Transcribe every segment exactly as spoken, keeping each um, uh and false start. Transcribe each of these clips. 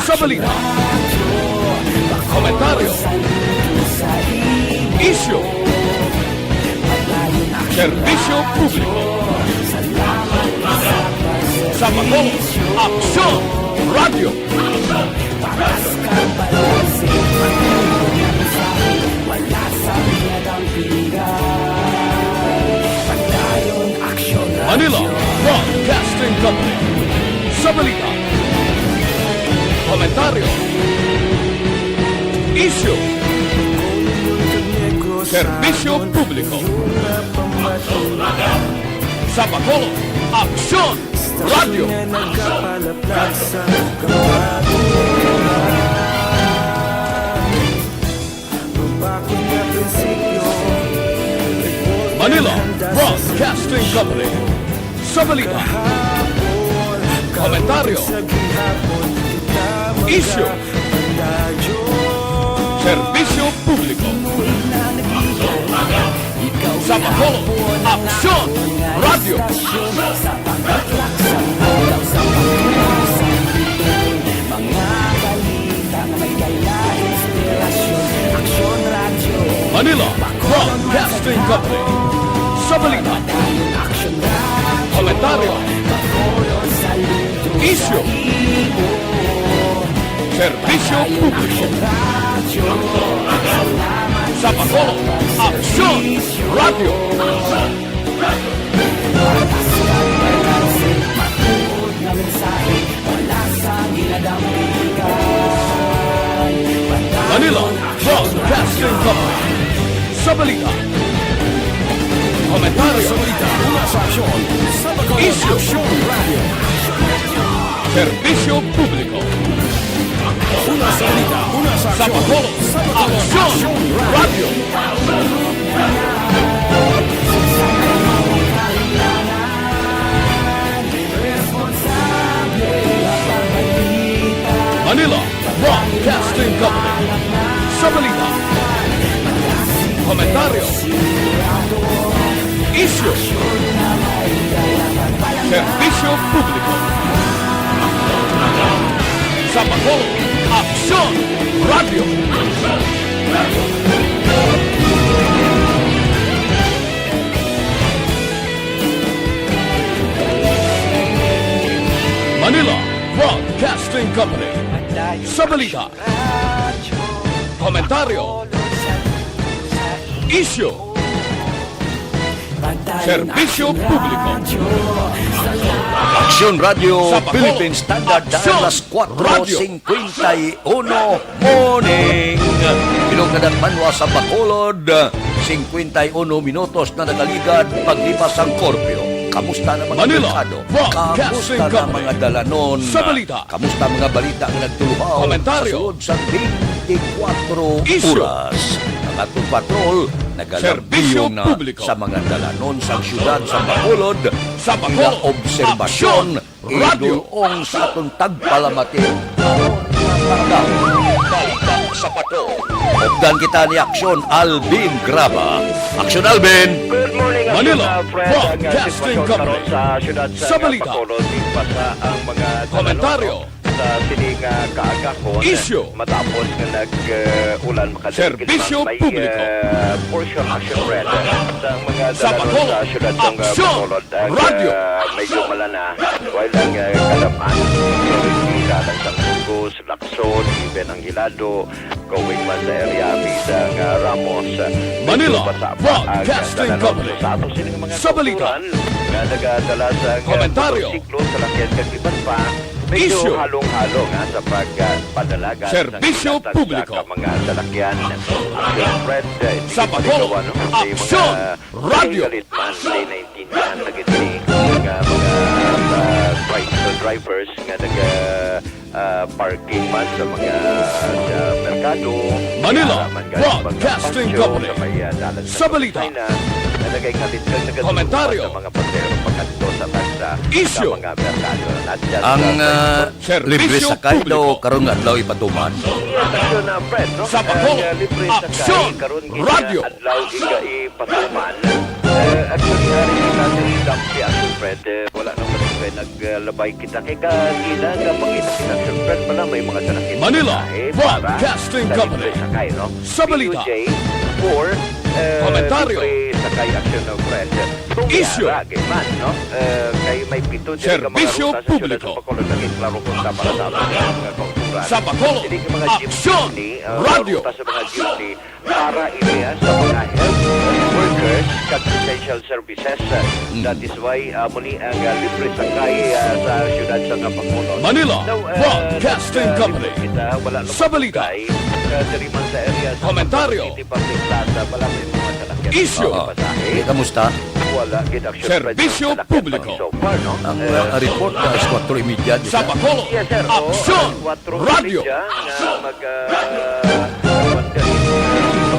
Sa balita, komentaryo, isyu, serbisyo publiko. Sa Bacolod, Aksyon Radyo. Manila Broadcasting Company. Sa balita, komentaryo, isyu, serbisyo publiko. Sa Bacolod, Aksyon Radyo. Manila Broadcasting Company. Sa balita, komentaryo, isyu, serbisyo publiko. Sa Bacolod, Aksyon Radyo. Manila Broadcasting Company. Sa balita, komentaryo, isyu, serbisyo publiko. Sa Bacolod, Aksyon Radyo. Manila Broadcasting Company. Sa balita, komentaryo, sa balita, una sa aksyon, sa Bacolod, isyu, Aksyon Radyo. Serbisyo publiko. Una sa balita, una sa aksyon, sa Bacolod, Aksyon Radyo. Manila Broadcasting Company. Sa balita, komentaryo, isyu, serbisyo publiko. Sa Bacolod, Aksyon Radyo. Manila Broadcasting Company. Sa balita, komentaryo, isyu, serbisyo publiko. Aksyon Radyo, sa Bacolod, Philippine Standard Time, Aksyon alas kuwatro singkwenta y uno morning. Bilog nga nagbanwa sa Bacolod, singkwenta y uno minutos na nagaligad paglipas ang korpyo. Kamusta na mga Manila merkado? Broadcasting Kamusta na Company. Mga dalanon? Sa balita, Kamusta mga balita nga nagtuluhaw sa sulod sa twenty-four oras? Ang atong patrol nagalambiyon na sa mga dalanon sa siyudad sa Bacolod. Sa Bacolod, obserbasyon, idulong sa atong tagpalamati. Balita sa patrol. Updan kita ni Aksyon Alvin Graba. Aksyon Alvin. Good morning, Manila Broadcasting Company. Sa siyudad sa Bacolod, tigpasa ang mga komentaryo sa sining kaagahon. Isyu. Matapos nga nag, uh, ulan makadagkit, serbisyo publiko. Uh, portion action red sa mga dalanon sa siyudad sa Bacolod. Radyo. Uh, medyo malana. While ang, uh, kalaman, Florentino, lang sa Burgos, Lacson, even ang Hilado, going man sa area, Bidang, uh, Ramos. Manila Broadcasting Company. Sa ato sining mga kauturan nga nagadala sa, uh, komentaryo, motorsiklo, salakyan kag iban pa. Medyo halong-halong, ha, sa pag, ah, padalagan sa serbisyo publiko. Sa mga salakyan. Ang Fred, ah, hindi sa Bacolod, maligawan, no? May mga Aksyon Radyo. Galit man, hindi naintindihan na gid ni mga, mga, ah, tricycle drivers nga naga, ah, parking man sa mga, ah, sa merkado. Manila Broadcasting Company. Sa may, ah, dalan sa balita. Sa mga pasahero pakadto sa taas, ah, sa mga merkado. Isyu. Not just, ah, ang, ah, libre sakay daw karong adlaw ipatuman. Yes, Aksyon, ah, Fred, no? Sa Bacolod, Aksyon Radyo. Adlaw iga ipatuman. Eh, actually, hari kita diri dampi, Aksyon Fred, eh, wala naman Kay naglabay kita kay kagina nga pangita kita, siyempre, pala may mga salakyan Manila sa biyahe para Broadcasting sa Company. Libre sakay, no? Sa balita. P U J for, eh, Komentaryo. Libre sakay action of friend. Kung Isyu. Yara, gid man, no? Eh, kay may pito diri ka mga Serbisyo ruta sa siyudad publiko. Sa Bacolod, naging klaro kung sa para sa aton nga kauturan. Sa Bacolod, Dili ka mga aksyon, jeepney, eh, radyo. Ruta sa mga jeepney, para iliya sa mga health workers kag essential services. Mm. That is why, ah, muni ang, ah, libre sakay, ah, sa siyudad sa Bacolod. Manila Now, ah, Broadcasting nag, ah, Company. Report kita, wala naman Sa balita. Sakay, ah, diri man sa area sa Komentaryo. City Public Plaza, wala may mga salakyan Isyu. Oo. Pasahe. Eh, kamusta? Wala gid action Serbisyo sa salakyan publiko. So far, no? Ang, Eh, ah, report na alas kwatro y media, di Sa ba? Bacolod, Yes, sir. Oo, aksyon, alas kwatro y media radyo. Na mag, ah, mag,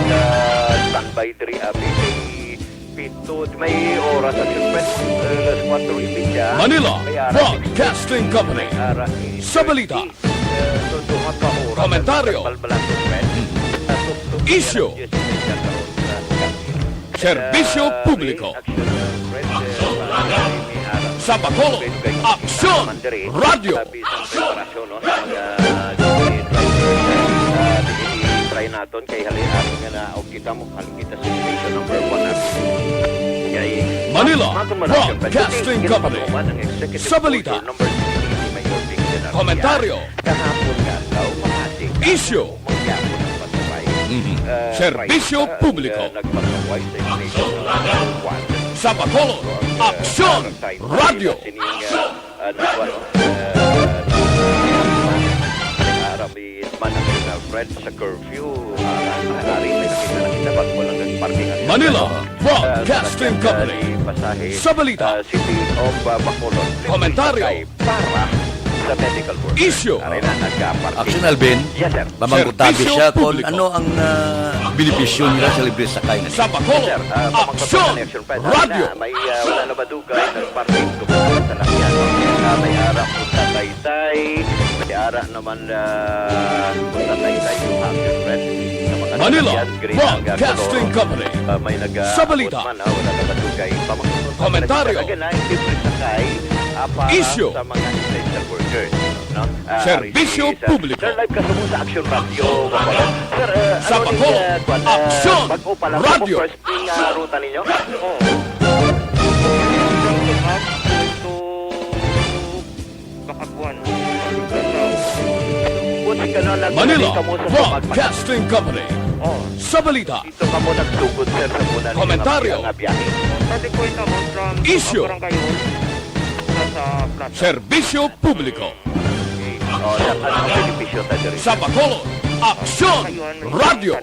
ah, standby diri, abi, kay pito, may oras sa siyempre, eh, alas kwatro y media. Manila May ara Broadcasting Company. May ara Sa balita. Eh, so, duha ka oras Komentaryo. Sa Balbalaso, friend. Mm. Sa tuktok Isyu. Alas diyes y media karon sa gabi. Serbisyo Eh, publiko. May action, eh, friend, eh, para may ara. Sa Bacolod, Dugay-dugay aksyon, naman diri. Radyo. Sabi sa preparasyon, no, sa mga, uh, drivers, uh, i-try naton kay hali ato nga na, o kita mo, hali kita sa station number one natin. Kay, Manila ma-, ma-, ma-, Broadcasting Company. Ginapakuha ng Executive Sa balita. Order number sixteen ni Mayor Vic Denarcia. Komentaryo. Kahapon nga adlaw, mahati ka. Isyu. Mangyapon ang pasaway. Mhm. Uh, Serbisyo price, uh, publiko. Uh, nagpasaway sa station number one. Sa Bacolod, So, ang, uh, aksyon, ang time radyo. Sining, uh, ano, ano, uh, Arabi man ang General Fred sa curfew, uh, ari may nakita na kita, bago lang nagparking ang Manila, uh, Broadcasting sa Company. Ni pasahe, Sa balita. Uh, City of, uh, Bacolod. Komentaryo. Sakay para sa medical worker. Isyu. Ari na, nagka-parking. Action, Alvin. Yes, sir. Mamangkutabi Serbisyo siya kung publiko. Ano ang, uh, benepisyo nila sa libre sakay na Sa Bacolod, Yes, sir. Uh, pamangkot Aksyon. Ni Action Fred. Radyo. Ari na, may, uh, wala na ba Kay nagparking ko pa sa salakyan, no? Ah, may ara Punta Taytay, may ara naman, ah, Punta Taytay to Hampton, friend. Sa mga Manila salakyan, green ang, ah, Broadcasting color. Company. Ah, may nag, ah, Sa balita. Abot man, ah, wala na ba to kay pamangkot? Komentaryo. Again, ah, hindi po sakay, ah, para Isyu. Sa mga essential workers, no? Ah, Serbisyo ari si Sir. Publiko. Sir, live ka sa Action Radio, Bacolod. Sir, ah, Sa ano ni, Bacolod, ah, kuwan, ah, Aksyon. Bago pa lang po, Radio. First King, ah, ruta ninyo? Oo. Bakakuan. Buti ka na nag-, Manila, kamo sa Broadcasting Company. Oh. Sa balita. Dito ka mo nagsugod, sir, sa muna ninyo Komentaryo. Nga biyahe. Sa Ticoy ka mo from Isyu. Barangay Hall. Sa, sa plaza. Serbisyo publiko. Okay. Oh, sa, ano ang benepisyo ta diri? Sa Bacolod, Aksyon, Radyo.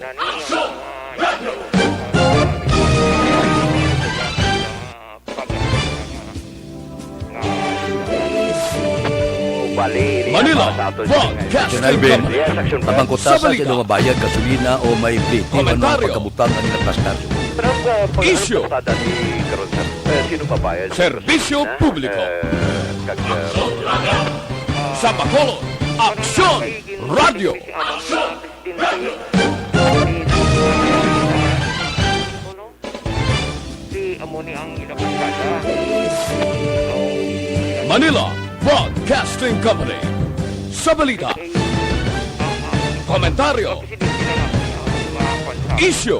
Manila, Broadcasting Company. Yes, Action Fred. Sa balita. Tabang ko ta sa sino mabayad gasolina o may plete, ano ang pagkabutang ang ilang plastar? Isyu. Serbisyo publiko. Sa Bacolod, Aksyon, Radyo. Di amo ni ang ila barkada. Manila Broadcasting Company. Sa balita. Komentaryo. Isyu.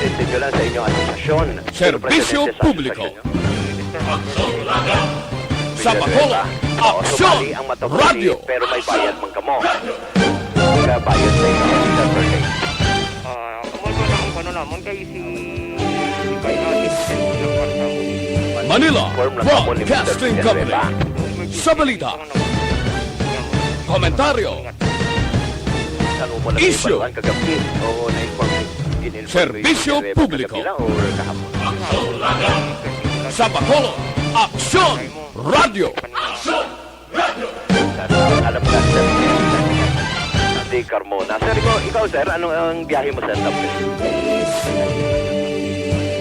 Send nyo lang sa inyong asosasyon. Serbisyo publiko. Sa Bacolod, Aksyon, Radyo. Pero may bayad man kamo. Bayad sa inyo. Ah, kamo na ang ano namon kay si, si Bay, ah, si President Lockhart namon. Manila Broadcasting Company. Sa balita. Komentaryo. Isyu. Serbisyo publiko. Sa Bacolod, Aksyon, Radyo. Alam mo na, sir. Andy Carmona. Sir, ikaw, ikaw, sir, ano ang biyahe mo, sir?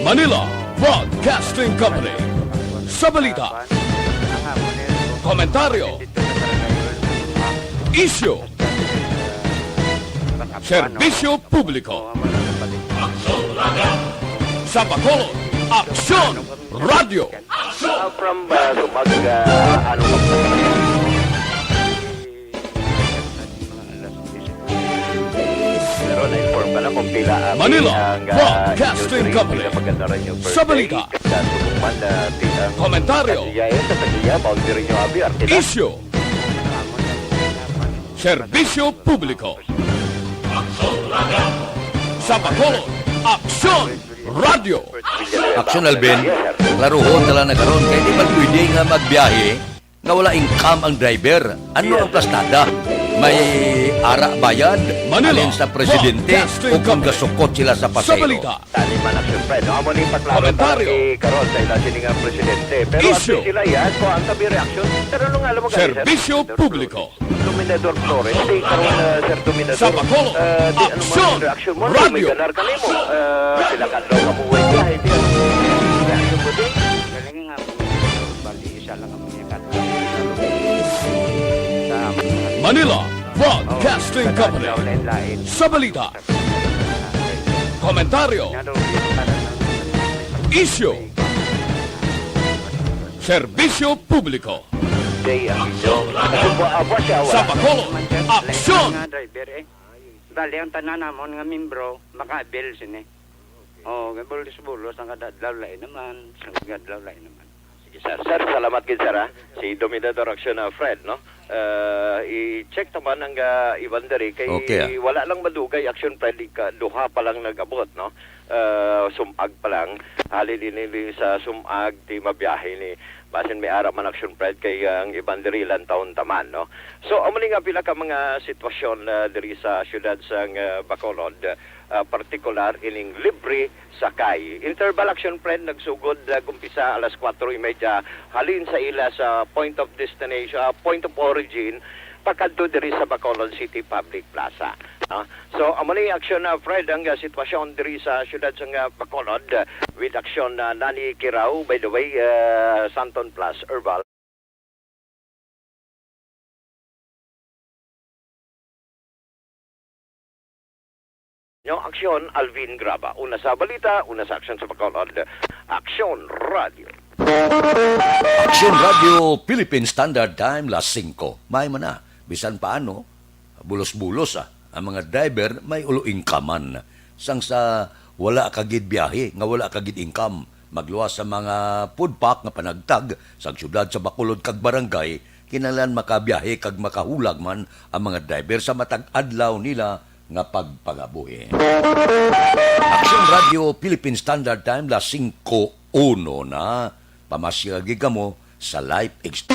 Manila Broadcasting Company. Sa balita, komentaryo, isyu, serbisyo publiko. Sa Bacolod, Aksyon, Radyo. Ah, from, ah, Sumag, ah, ano ka po? Pero na-inform ka na kung pila, abi, Manila ang, ah, Broadcasting inyo diri, Company. Pila maganda rin yung Sa birthday, balita. Kag, ah, subong man, ah, ti-, ang Komentaryo. Kadiya, eh, sa Kadiya, boundary nyo, abi, Artida. Isyu. Serbisyo publiko. Sa Bacolod, Aksyon Radio. Aksyon, Alvin. Klaruhon tala na karon. Kay di man pwede nga magbiyahe nga wala income ang driver. Ano ang plastada? May ara bayad? Manila, Alin sa presidente? Broadcasting O kung Company. Gasukot sila sa Sa pasero? Balita. Tani man, Aksyon Fred, no? Amo ni paklaro Komentaryo. Talaga ni Carol sa ila sini nga presidente. Pero Isyu. At least sila yan, kung ang tabi reaksyon, pero nung alam mo gani, sir? Serbisyo Sir publiko. Dominador Flores, di karon, ah, Sir Dominador, Sa Bacolod, ah, di, ano mo Aksyon ang reaksyon mo? Radyo. May ganar ka nimo. Ah, sila ka daw kabuhay ka, hindi ano reaksyon mo, di? Galing nga, bali, isa lang ang mga kat-, Manila Broadcasting Oh, Company. Lain-lain. Sa balita. Komentaryo. Isyu. Serbisyo publiko. Day ang inyo. Kasi bu-, ah, buwas siya, wala. Sa Bacolod, Aksyon! Nga driver, eh. Bali, ang tanan namon nga membro, maka-avail sini. Oh, kay bulos-bulos, ang kada adlaw lain naman, sa adlaw lain naman. Sige, sir. Sir, salamat gid, sir, ha. Si Dominador Aksyon, ah, Fred, no? Ah, i-check naman ang, ah, iban diri kay Okay, ah. Wala lang madugay, Aksyon Fred, ika-, duha pa lang nag-abot, no? Ah, Sumag pa lang. Halin ini sa Sumag, di mabiyahe ni, basin may ara man, Aksyon Fred, kay ang iban diri lang taon taman, no? So, amo ni nga pila ka mga sitwasyon, ah, diri sa siyudad sang, ah, Bacolod, ah, partikular ining libre sakay. Interval, Aksyon Fred, nagsugod, ah, gumpisa alas kwatro y media, halin sa ila sa point of destination, ah, point of origin, pakadto diri sa Bacolod City Public Plaza. Ah, so, amo ni, Aksyon, ah, Fred, ang, ah, sitwasyon diri sa siyudad sang, ah, Bacolod, ah, with Aksyon, ah, Nani Kirao, by the way, ah, Santon Plus, Herbal. Yung Aksyon, Alvin Graba. Una sa balita, una sa aksyon sa Bacolod. Aksyon Radio. Aksyon Radio, Philippine Standard Time, las singko. May man na, bisan paano, bulos-bulos, ah, ang mga driver may ulo-ingkaman. Sang sa wala ka gid biyahe, nga wala ka gid income, magluwas sa mga food pack nga panagtag sa siyudad, sa Bacolod kag barangay, kinahanglan makabiyahe kag makahulag man ang mga driver sa matag adlaw nila nga pagpangabuhi. Aksyon Radio, Philippine Standard Time, las singko uno na. Pamasyagi kamo sa Life Ex-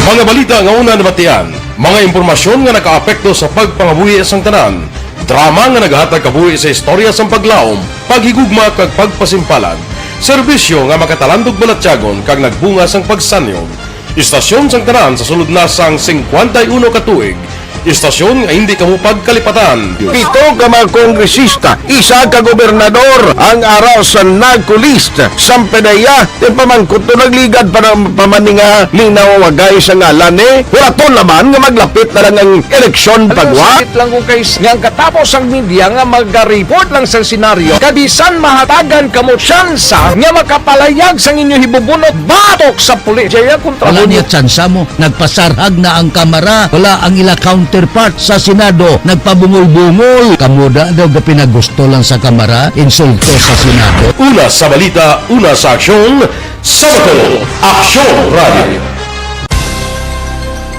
Mga balita nga una nabatian, mga impormasyon nga nakaapekto sa pagpangabuhi sang tanan, drama nga nagahatag kabuhi sa istorya sang paglaom, paghigugma kag pagpasimpalan, serbisyo nga makatalandog balatyagon kag nagbunga sang pagsanyog. Istasyon sang tanan sa sulod na sang singkwenta y uno ka tuig, istasyon nga hindi kamo pagkalipatan. Pito ka mga kongresista, isa ka gobernador ang ara sa NAGCO list. Sampanaya, ti pamangkot to nagligad pa ng pamaninga linawagay sa ngalan ni Huraton naman nga maglapit na lang ang eleksyon Ano pagwa. Sakit lang kung kay nga ang katapos ang media nga magaripod lang sa senaryo, kabisan mahatagan kamo tsansa nga makapalayag sang inyo hibubunot batok sa pulis. Jaya kontra Wala mo niya tsansa mo. Nagpasarhag na ang Kamara. Wala ang ila counterpart sa Senado. Nagpabungol-bungol. Kamuda daw ga pinagusto lang sa Kamara. Insulto sa Senado. Una sa balita, una sa aksyon, sa Bacolod, Aksyon Radio.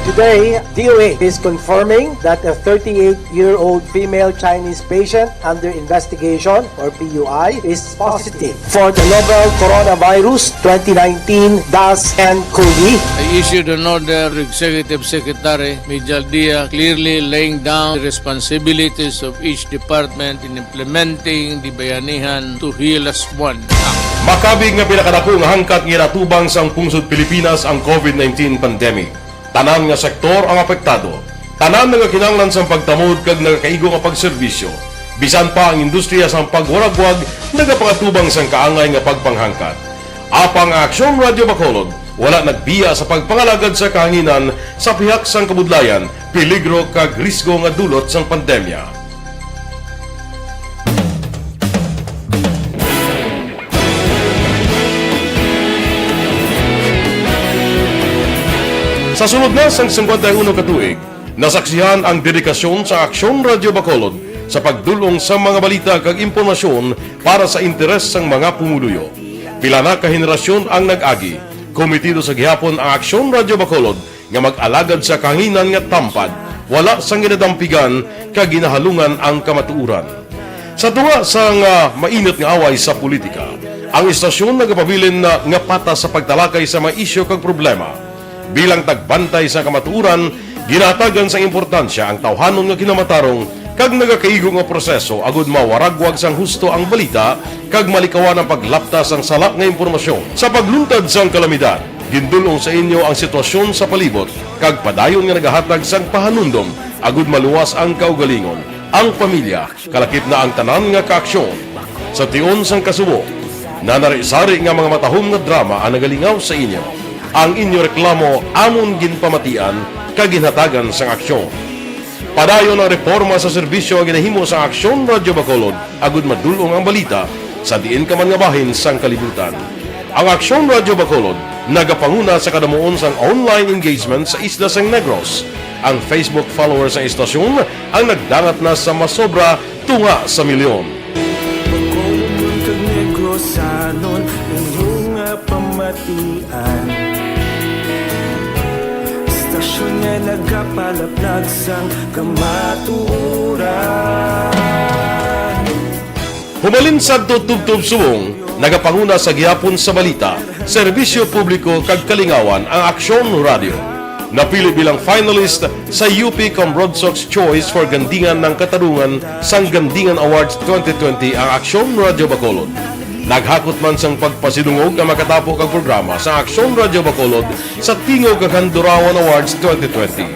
Today, D O H is confirming that a thirty-eight-year-old female Chinese patient under investigation, or P U I, is positive for the novel coronavirus twenty nineteen dash N cov. I issued an order to Executive Secretary Mijal Dia, clearly laying down the responsibilities of each department in implementing the Bayanihan to Heal Us One Act. Makabig nga pinakadako nga hangkat nga ginatubang sang pungsod Pilipinas ang COVID nineteen pandemic. Tanan nga sektor ang apektado. Tanan nagakinahanglan sang pagtamod kag nagakaigo nga pagserbisyo. Bisan pa ang industriya sang pagwaragwag nagapangatubang sang kaangay nga pagpanghangkat. Apang ang Aksyon Radio Bacolod wala nagbiya sa pagpangalagad sa kahanginan sa pihak sang kabudlayan Peligro kag risgo nga dulot sang pandemya. Sa sulod na sang singkwenta y uno ka tuig, nasaksihan ang dedikasyon sa Aksyon Radyo Bacolod sa pagdul-ong sa mga balita kag impormasyon para sa interes sang mga pumuluyo. Pila na ka henerasyon ang nag-agi. Komitido sa gihapon ang Aksyon Radyo Bacolod nga mag-alagad sa kahanginan nga tampad, wala sang ginadampigan kag ginahalungan ang kamatuoran. Sa tunga sang, ah, mainit nga away sa politika, ang istasyon nagapabilin na nga patas sa pagtalakay sa mga isyu kag problema. Bilang tagbantay sa kamatuoran, ginahatagan sang importansya ang tawhanon nga kinamatarong kag nagakaigo nga proseso agud mawaragwag sang husto ang balita kag malikawan ang paglapta sang sala nga impormasyon. Sa pagluntad sang kalamidad, gindul-ong sa inyo ang sitwasyon sa palibot kag padayon nga nagahatag sang pahanumdom agud maluwas ang kaugalingon, ang pamilya, kalakip na ang tanan nga kaaksyon. Sa tion sang kasubo, nanari-sari nga mga matahom nga drama ang nagalingaw sa inyo. Ang inyo reklamo amon ginpamatian kag ginhatagan sang aksyon. Padayon ang reporma sa serbisyo nga ginahimo sa Aksyon Radyo Bacolod agud madul-ong ang balita sa diin ka man nga bahin sang kalibutan. Ang Aksyon Radyo Bacolod nagapanguna sa kadamuon sang online engagement sa isla sang Negros. Ang Facebook followers sa istasyon ang nagdangat na sa masobra tunga sa milyon. Bacolod kag Negrosanon, inyo nga pamatian. Istasyon nga nagapalaplag sang kamatuoran. Hubalin sadto tubtob subong, nagapanguna sa gihapon sa balita, serbisyo publiko kag kalingawan ang Aksyon Radyo. Napili bilang finalist sa U P Comrodsocs Choice for Gandingan ng Katarungan sang Gandingan Awards twenty twenty ang Aksyon Radyo Bacolod. Naghakot man sang pagpasidungog ang makatapo kag programa sa Aksyon Radyo Bacolod sa Tingog kag Handurawan Awards twenty twenty.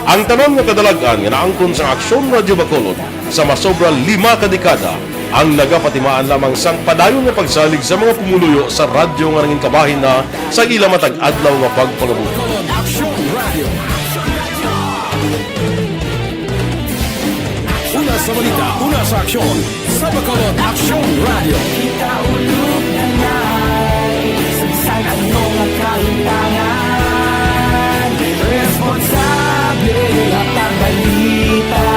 Ang tanan nga kadalag-an nga naangkon sa Aksyon Radyo Bacolod sa masobra lima ka dekada ang nagapatimaan lamang sang padayon nga pagsalig sa mga pumuluyo sa radyo nga nangin kabahin na sa ila matag adlaw nga pagpangabuhi. Aksyon Radio. Una sa balita, una sa aksyon, sa Bacolod Aksyon Radio. Kita ulog na nay, sa ano nga kahintangan, responsable at ang balita,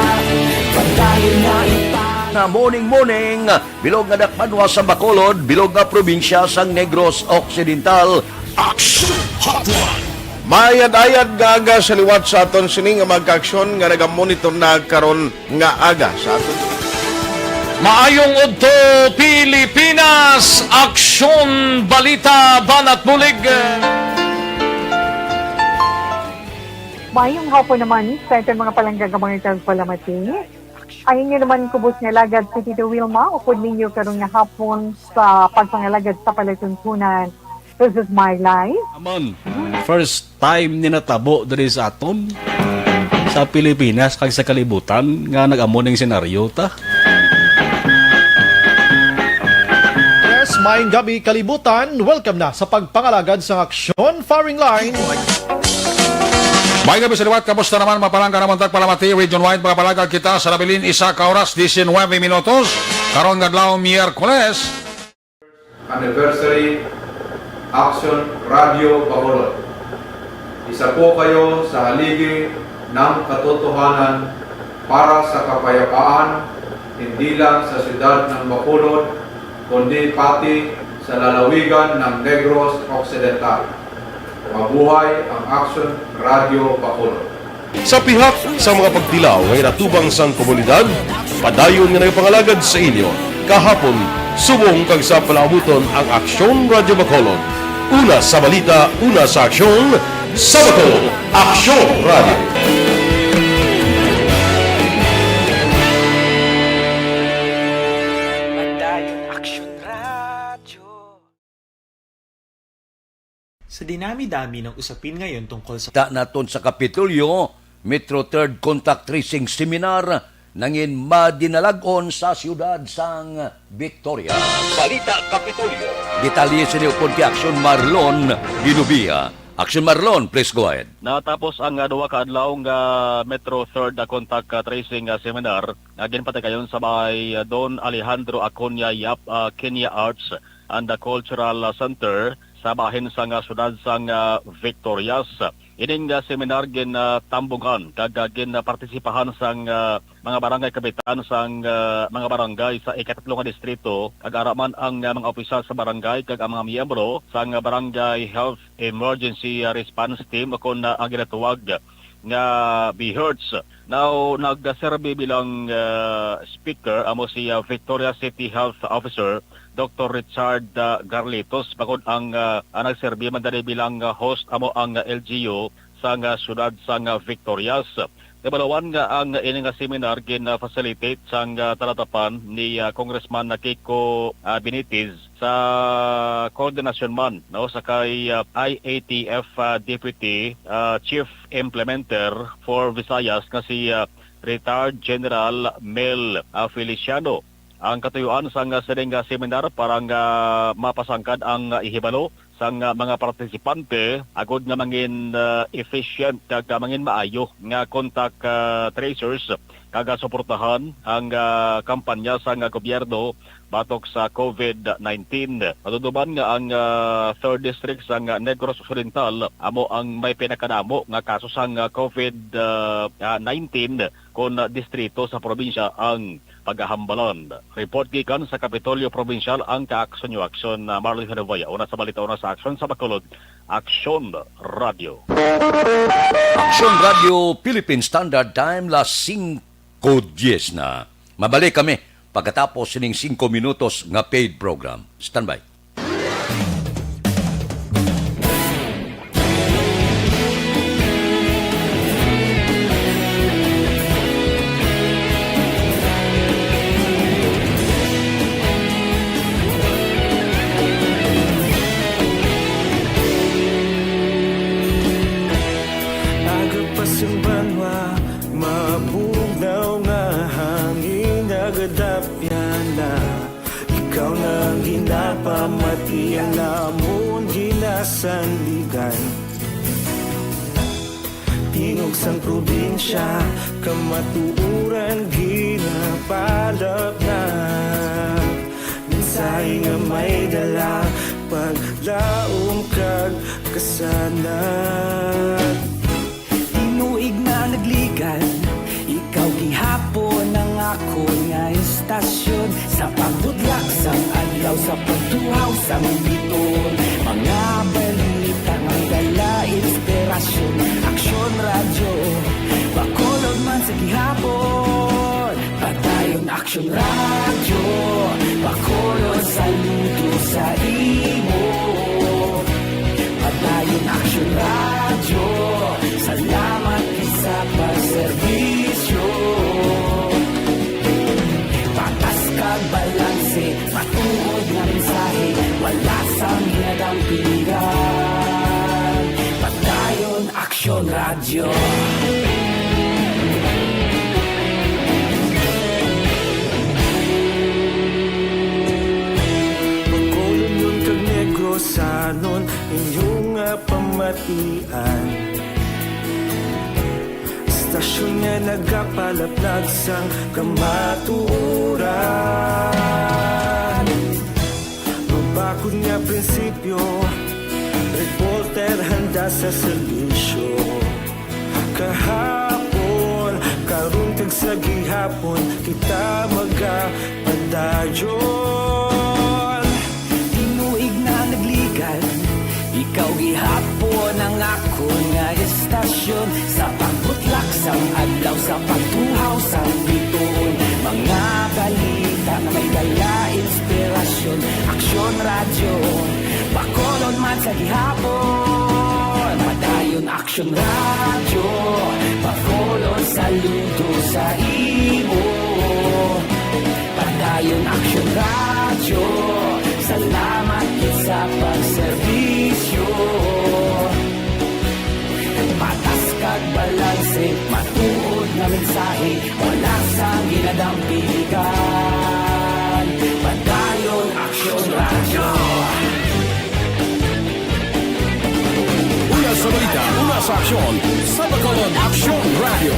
padayon na ipa- Na morning, morning. Bilog nga dakbanwa sa Bacolod, bilog nga probinsya sang Negros Occidental. Action Hotline. Maayad-ayad nga aga sa liwat sa aton sini nga mga kaaksyon nga nagamonitor na karon nga aga sa aton. Maayong udto, Pilipinas! Aksyon, balita, banat bulig. Maayong hapon naman sa aton mga palangga nga mga tagpalamati. Ang inyo naman kubos nga alagad si Tito Wilma, upod ninyo karon nga hapon sa pagpangalagad sa palatuntunan. This is my life. Amon, first time ni natabo diri sa aton, sa Pilipinas kag sa kalibutan, nga nag-amo ning senaryo ta. Yes, maayong gabi, kalibutan. Welcome na sa pagpangalagad sa Aksyon Firing Line. May gabi sa liwat, kamusta naman, mapalangga naman tagpalamati, Region Wide, mga palagad kita sa nabilin, isa ka oras, diecinuebe minutos, karon nga adlaw, Miyerkules. Anniversary, Action Radio Bacolod. Isa po kayo sa haligi ng katotohanan para sa kapayapaan, hindi lang sa siyudad ng Bacolod, kundi pati sa lalawigan ng Negros Occidental. Mabuhay ang Action Radio Bacolod. Sa pihak sa mga pagtilaw nga ginatubang sang komunidad, padayon nga nagapangalagad sa inyo kahapon, subong kag sa palaabuton ang Aksyon Radio Bacolod. Una sa balita, una sa aksyon, sa Bacolod, Aksyon Radio. Padayon Aksyon Radio. Sa dinami-dami ng usapin ngayon tungkol sa Ta naton sa Kapitolyo, Metro Third Contact Tracing Seminar nangin madinalag-on sa siyudad sang Victoria. Balita Kapitolyo. Detalye sini upod kay Aksyon Marlon Ginubia. Action Marlon, please go ahead. Natapos ang, ah, duha ka adlaw nga Metro Third, ah, Contact, ah, Tracing, ah, Seminar nga ginpatigayon sa may, ah, Don Alejandro Acuña Yap, ah, Kenya Arts and, ah, Cultural, ah, Center sa bahin sang, ah, siyudad sang, ah, Victorias. Ining, ah, seminar gin, ah, tambungan kag, ah, gin, ah, partisipahan sang, ah, mga barangay kapitan sang, ah, mga barangay sa ikatlo nga distrito, kag ara man ang, ah, mga opisyal sa barangay kag ang mga miyembro sang, ah, Barangay Health Emergency, ah, Response Team, o kon, ah, ang ginatawag nga BHERTs. Now, nagserbi bilang, ah, speaker amo si, ah, Victoria City Health Officer Doktor Richard, ah, Garlitos, bangod ang, ah, ang nagserbi man gani bilang, ah, host amo ang, ah, L G U sang, ah, siyudad sang, ah, Victorias. Kabalawan nga ang ini nga seminar gin-facilitate sang, ah, talatapan ni, ah, Congressman Kiko, ah, Benitez sa koordinasyon man, no, sa kay, ah, I A T F, ah, Deputy, ah, Chief Implementer for Visayas nga si, ah, Retired General Mel, ah, Feliciano. Ang katuyuan sang, ah, sining, ah, seminar para nga mapasangkad ang, ah, ihibalo sang, ah, mga partisipante agod nga mangin, ah, efficient kag, ah, mangin maayo nga contact, ah, tracers kag, ah, suportahan ang, ah, kampanya sang, ah, gobyerno batok sa COVID nineteen. Madumduman nga ang, ah, Third District sang, ah, Negros Occidental amo ang may pinakanamo nga kaso sang, ah, COVID, ah, ah, nineteen kon, ah, distrito sa probinsya ang pagahambalan. Report gikan sa Kapitolyo Provincial, ang ka-aksyon niyo, Aksyon, ah, Marlon Hanavaya. Una sa balita, una sa aksyon sa Bacolod, Aksyon Radio. Aksyon Radio, Philippine Standard Time, las singko dies na. Mabalik kami pagkatapos sining singko minutos nga paid program. Standby. Aga pa sing banwa, mabugnaw nga hangin, nagadapyan na. Ikaw na ang ginapamati, ang amon ginasandigan. Tingog sang probinsya, kamatuoran ginapalapnap. Mensahe nga may dala, paglaom kag kasanag. Tinuig na nagligan, ikaw gihapon ang akon nga istasyon. Sa pagbutlak sang adlaw, sa pagtuhaw sang bituon, mga balita nga may dala inspirasyon. Aksyon Radyo, Bacolod man sa gihapon. Padayon Aksyon Radyo, Bacolod, saludo sa imo. Padayon Aksyon Radyo, salamat gid sa pagserbisyo. Patas kag balanse, matuod nga mensahe, wala sang ginadampigan. Padayon Aksyon Radyo. Bacolodnon kag Negrosanon, inyo nga pamatian. Istasyon nga nagapalaplag sang kamatuoran. Mabakod nga prinsipyo, reporter handa sa serbisyo. Kahapon, karon kag sa gihapon, kita magapadayon. Tinuig na nagligan, ikaw gihapon ang akon nga istasyon. Sa pagbutlak sang adlaw, sa pagtuhaw sang bituon, mga balita nga may dala inspirasyon. Aksyon Radyo, Bacolod man sa gihapon. Padayon Aksyon Radyo, Bacolod, saludo sa imo. Padayon Aksyon Radyo, salamat gid sa pagserbisyo. Patas kag balanse, matuod nga mensahe, wala sang ginadampigan. Padayon Aksyon Radyo. Una Aksyon sa Bacolod Aksyon Radio.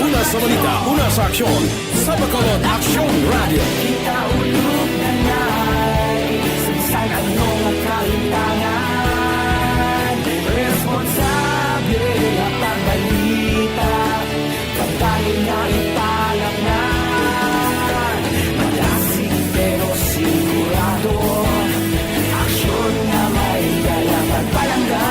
Una sa balita, una sa aksyon sa Bacolod Aksyon Radio. Kita ulog na nai, sa bisan ano nga kalimtangan, responsable nga pagbalita. Pagdali nga ipalatnan, malasig pero sigurado. Aksyon nga may dala pagpalangga.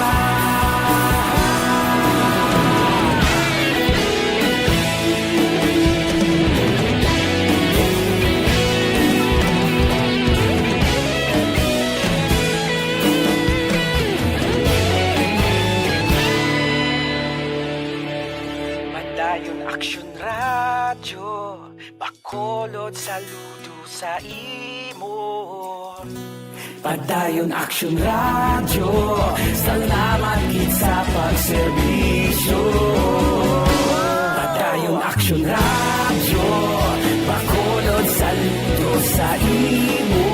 Padayon Aksyon Radyo, Bacolod, saludo sa imo. Padayon Aksyon Radyo, salamat gid sa pagserbisyo. Padayon Aksyon Radyo, Bacolod, saludo sa imo.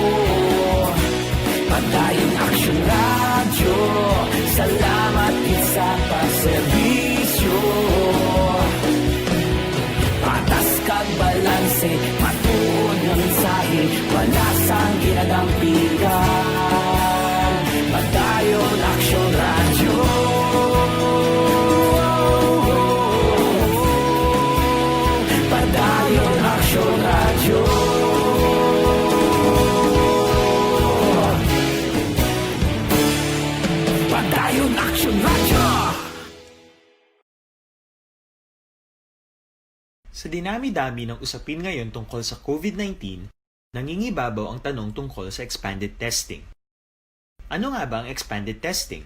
Padayon Aksyon Radyo, salamat gid sa pagserbisyo. Patas kag balanse, matuod nga mensahe, wala sang ginadampigan. Padayon Aksyon Radyo. Padayon Aksyon Radyo. Padayon Aksyon Radyo. Sa dinami-dami ng usapin ngayon tungkol sa COVID nineteen, nangingibabaw ang tanong tungkol sa expanded testing. Ano nga ba ang expanded testing?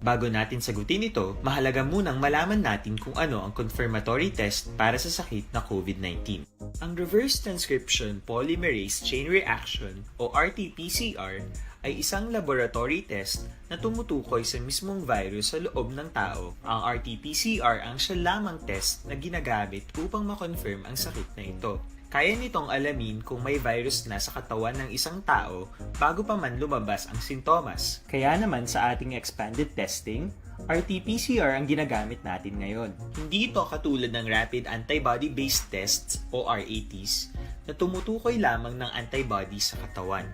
Bago natin sagutin ito, mahalaga munang malaman natin kung ano ang confirmatory test para sa sakit na COVID nineteen. Ang reverse transcription polymerase chain reaction o R T P C R ay isang laboratory test na tumutukoy sa mismong virus sa loob ng tao. Ang R T P C R ang siya lamang test na ginagamit upang ma-confirm ang sakit na ito. Kaya nitong alamin kung may virus na sa katawan ng isang tao bago pa man lumabas ang sintomas. Kaya naman sa ating expanded testing, R T P C R ang ginagamit natin ngayon. Hindi ito katulad ng rapid antibody-based tests o R A Ts na tumutukoy lamang ng antibody sa katawan.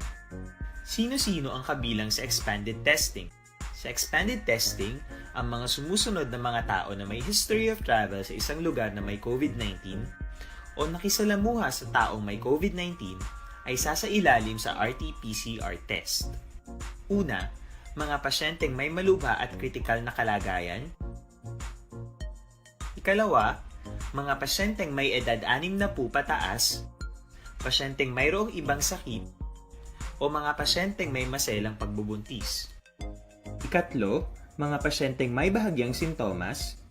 Sino-sino ang kabilang sa expanded testing? Sa expanded testing, ang mga sumusunod na mga tao na may history of travel sa isang lugar na may COVID nineteen o nakisalamuha sa taong may COVID nineteen ay sasailalim sa R T P C R test. Una, mga pasyenteng may malubha at kritikal na kalagayan. Ikalawa, mga pasyenteng may edad anim na po pataas, pasyenteng mayroong ibang sakit, o mga pasyenteng may maselang pagbubuntis. Ikatlo, mga pasyenteng may bahagyang sintomas.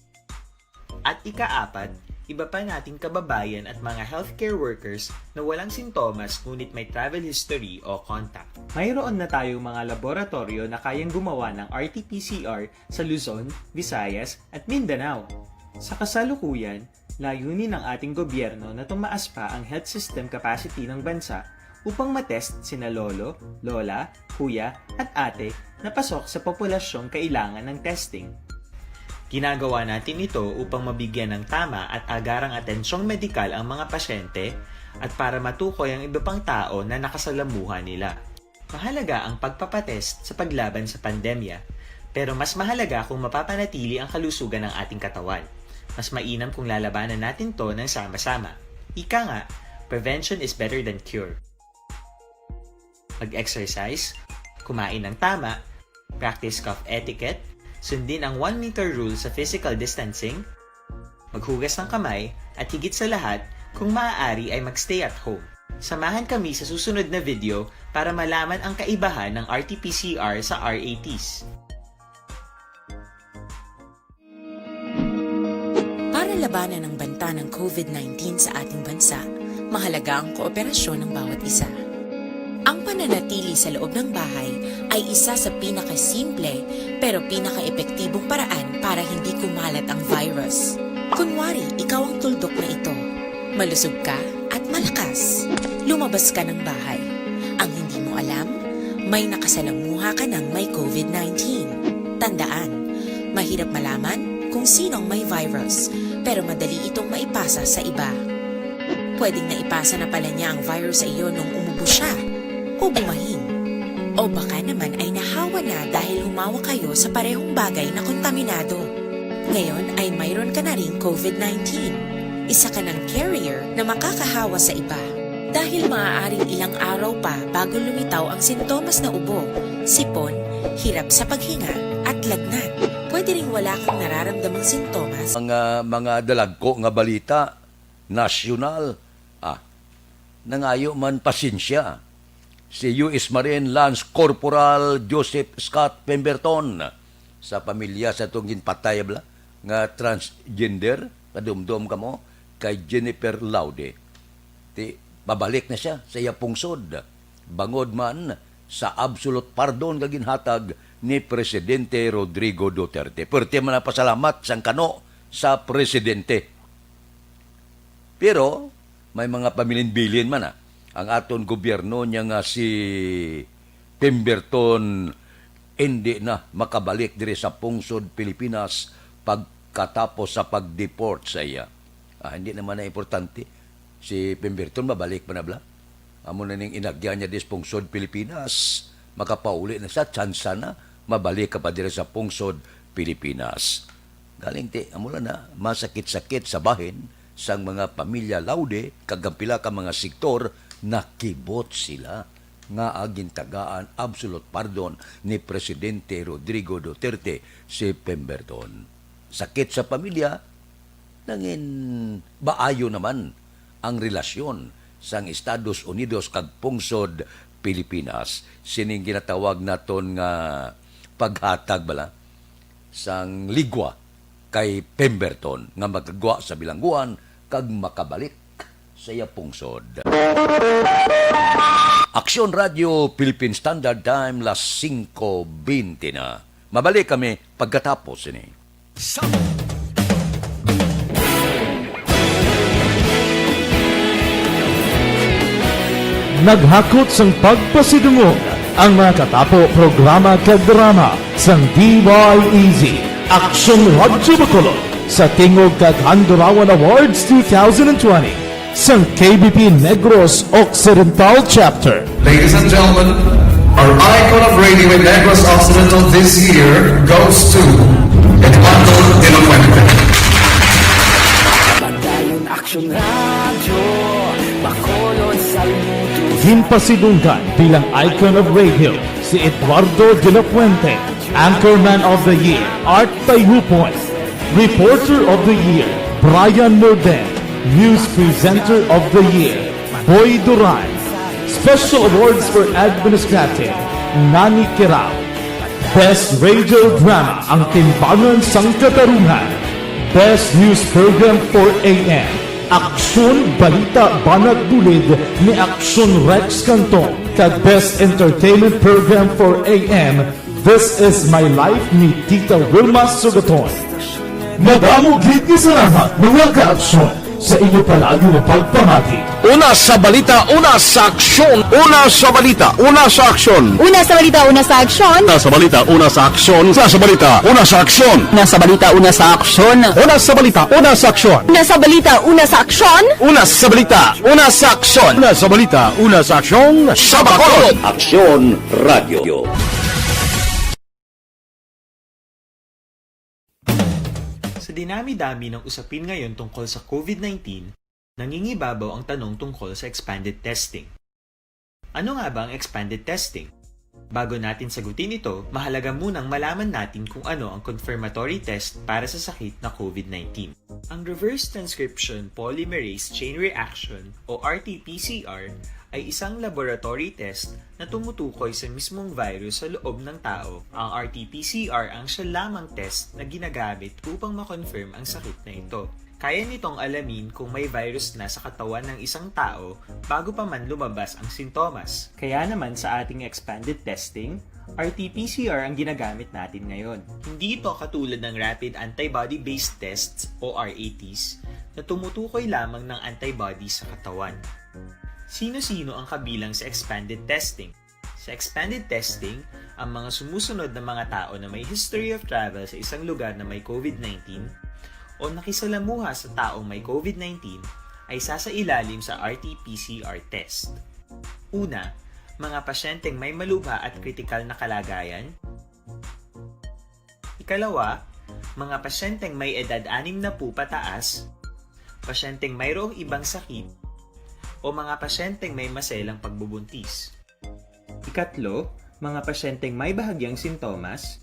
At ikaapat, iba pa nating kababayan at mga healthcare workers na walang sintomas ngunit may travel history o contact. Mayroon na tayong mga laboratoryo na kayang gumawa ng R T P C R sa Luzon, Visayas, at Mindanao. Sa kasalukuyan, layunin ng ating gobyerno na tumaas pa ang health system capacity ng bansa upang matest sina lolo, lola, kuya, at ate na pasok sa populasyong kailangan ng testing. Ginagawa natin ito upang mabigyan ng tama at agarang atensyong medikal ang mga pasyente at para matukoy ang iba pang tao na nakasalamuha nila. Mahalaga ang pagpapatest sa paglaban sa pandemya, pero mas mahalaga kung mapapanatili ang kalusugan ng ating katawan. Mas mainam kung lalabanan natin 'to ng sama-sama. Ika nga, prevention is better than cure. Mag-exercise, kumain ng tama, practice cough etiquette, sundin ang one meter rule sa physical distancing, maghugas ng kamay, at higit sa lahat, kung maaari ay mag-stay at home. Samahan kami sa susunod na video para malaman ang kaibahan ng R T P C R sa R A Ts. Para labanan ang banta ng COVID nineteen sa ating bansa, mahalaga ang kooperasyon ng bawat isa. Ang pananatili sa loob ng bahay ay isa sa pinakasimple pero pinakaepektibong paraan para hindi kumalat ang virus. Kunwari, ikaw ang tuldok na ito. Malusog ka at malakas. Lumabas ka ng bahay. Ang hindi mo alam, May nakasalamuha ka ng may covid nineteen. Tandaan, mahirap malaman kung sino ang may virus, pero madali itong maipasa sa iba. Pwedeng naipasa na pala niya ang virus sa iyo nung umubo siya, o bumahin. O baka naman ay nahawa na dahil humawak kayo sa parehong bagay na kontaminado. Ngayon ay mayroon ka na ring covid nineteen. Isa ka ng carrier na makakahawa sa iba. Dahil maaaring ilang araw pa bago lumitaw ang sintomas na ubo, sipon, hirap sa paghinga, at lagnat. Pwede ring wala kang nararamdamang sintomas. Mga, mga dalagko nga balita, nasyonal. Ah, nangayo man pasensya si U S Marine Lance Corporal Joseph Scott Pemberton sa pamilya sa tong ginpatay bala nga transgender, kadumdom kamo, kay Jennifer Laude. Ti, pabalik na siya sa iya pungsod, bangod man sa absolute pardon nga ginhatag ni Presidente Rodrigo Duterte. Perti man ang pasalamat sang kano sa presidente. Pero may mga pabilin-bilin man, ah, ang aton gobyerno niya nga si Pemberton hindi na makabalik diri sa pungsod Pilipinas pagkatapos sa pag-deport sa iya. Ah, hindi naman na importante. Si Pemberton mabalik pa na bala. Amo na ning inagyan niya dis pungsod Pilipinas. Makapauli na sa tsansa na, mabalik ka pa diri sa pungsod Pilipinas. Galing ti, amo lang na, masakit-sakit sa bahin sang mga pamilya Laude kag ang pila ka mga sektor, nakibot sila nga agintagaan absolute pardon ni Presidente Rodrigo Duterte si Pemberton. Sakit sa pamilya, nangin baayo naman ang relasyon sang Estados Unidos kag pungsod Pilipinas. Sining ginatawag naton nga paghatag bala sang ligwa kay Pemberton nga magagwa sa bilangguan kag makabalik sa iya pungsod. Aksyon Radio Philippine Standard Time, las singko bente na. Mabalik kami pagkatapos ini. Naghakot sang pagpasidungog ang mga katapo, programa kag drama sang D Y E Z, Aksyon Radyo Bacolod, sa Tingog kag Handurawan Awards two thousand twenty, sang K B P Negros Occidental Chapter. Ladies and gentlemen, our icon of radio in Negros Occidental this year goes to Eduardo de la Fuente. Padayon Aksyon Radyo, Bacolod, Salud. Ginpasidunggan bilang icon of radio si Eduardo de la Fuente, Anchorman of the Year, Art Tayhupon, Reporter of the Year, Brian Morden, News Presenter of the Year, Boy Duran, Special Awards for Administrative, Nani Kirao, Best Radio Drama, Ang Timbangan sang Katarungan, Best News Program four A M, Aksyon Balita Banat Bulid ni Aksyon Rex Cantong, kag Best Entertainment Program four A M, This Is My Life ni Tita Wilma Sugaton. Madamo gid nga salamat, mga ka-aksyon, sa inyo palagi nga pagpamati. Una sa balita, una sa aksyon. Una sa balita, una sa aksyon. Una sa balita, una sa aksyon. Una sa balita, una sa aksyon. Una sa balita, una sa aksyon. Una sa balita, una sa aksyon. Una sa balita, una sa aksyon. Una sa balita, una sa aksyon. Una sa balita, una sa aksyon. Una sa balita, una sa aksyon. Sa Bacolod. Aksyon Radyo. Sa dinami-dami ng usapin ngayon tungkol sa COVID nineteen, nangingibabaw ang tanong tungkol sa expanded testing. Ano nga ba ang expanded testing? Bago natin sagutin ito, mahalaga munang malaman natin kung ano ang confirmatory test para sa sakit na COVID nineteen. Ang reverse transcription polymerase chain reaction o R T P C R ay isang laboratory test na tumutukoy sa mismong virus sa loob ng tao. Ang R T P C R ang siya lamang test na ginagamit upang ma-confirm ang sakit na ito. Kaya nitong alamin kung may virus na sa katawan ng isang tao bago pa man lumabas ang sintomas. Kaya naman sa ating expanded testing, R T P C R ang ginagamit natin ngayon. Hindi ito katulad ng rapid antibody-based tests o R A Ts na tumutukoy lamang ng antibody sa katawan. Sino-sino ang kabilang sa expanded testing? Sa expanded testing, ang mga sumusunod na mga tao na may history of travel sa isang lugar na may COVID nineteen o nakisalamuha sa taong may COVID nineteen ay sasailalim sa R T P C R test. Una, mga pasyenteng may malubha at kritikal na kalagayan. Ikalawa, mga pasyenteng may edad anim na po pataas, pasyenteng mayroong ibang sakit, o mga pasyenteng may maselang pagbubuntis. Ikatlo, mga pasyenteng may bahagyang sintomas.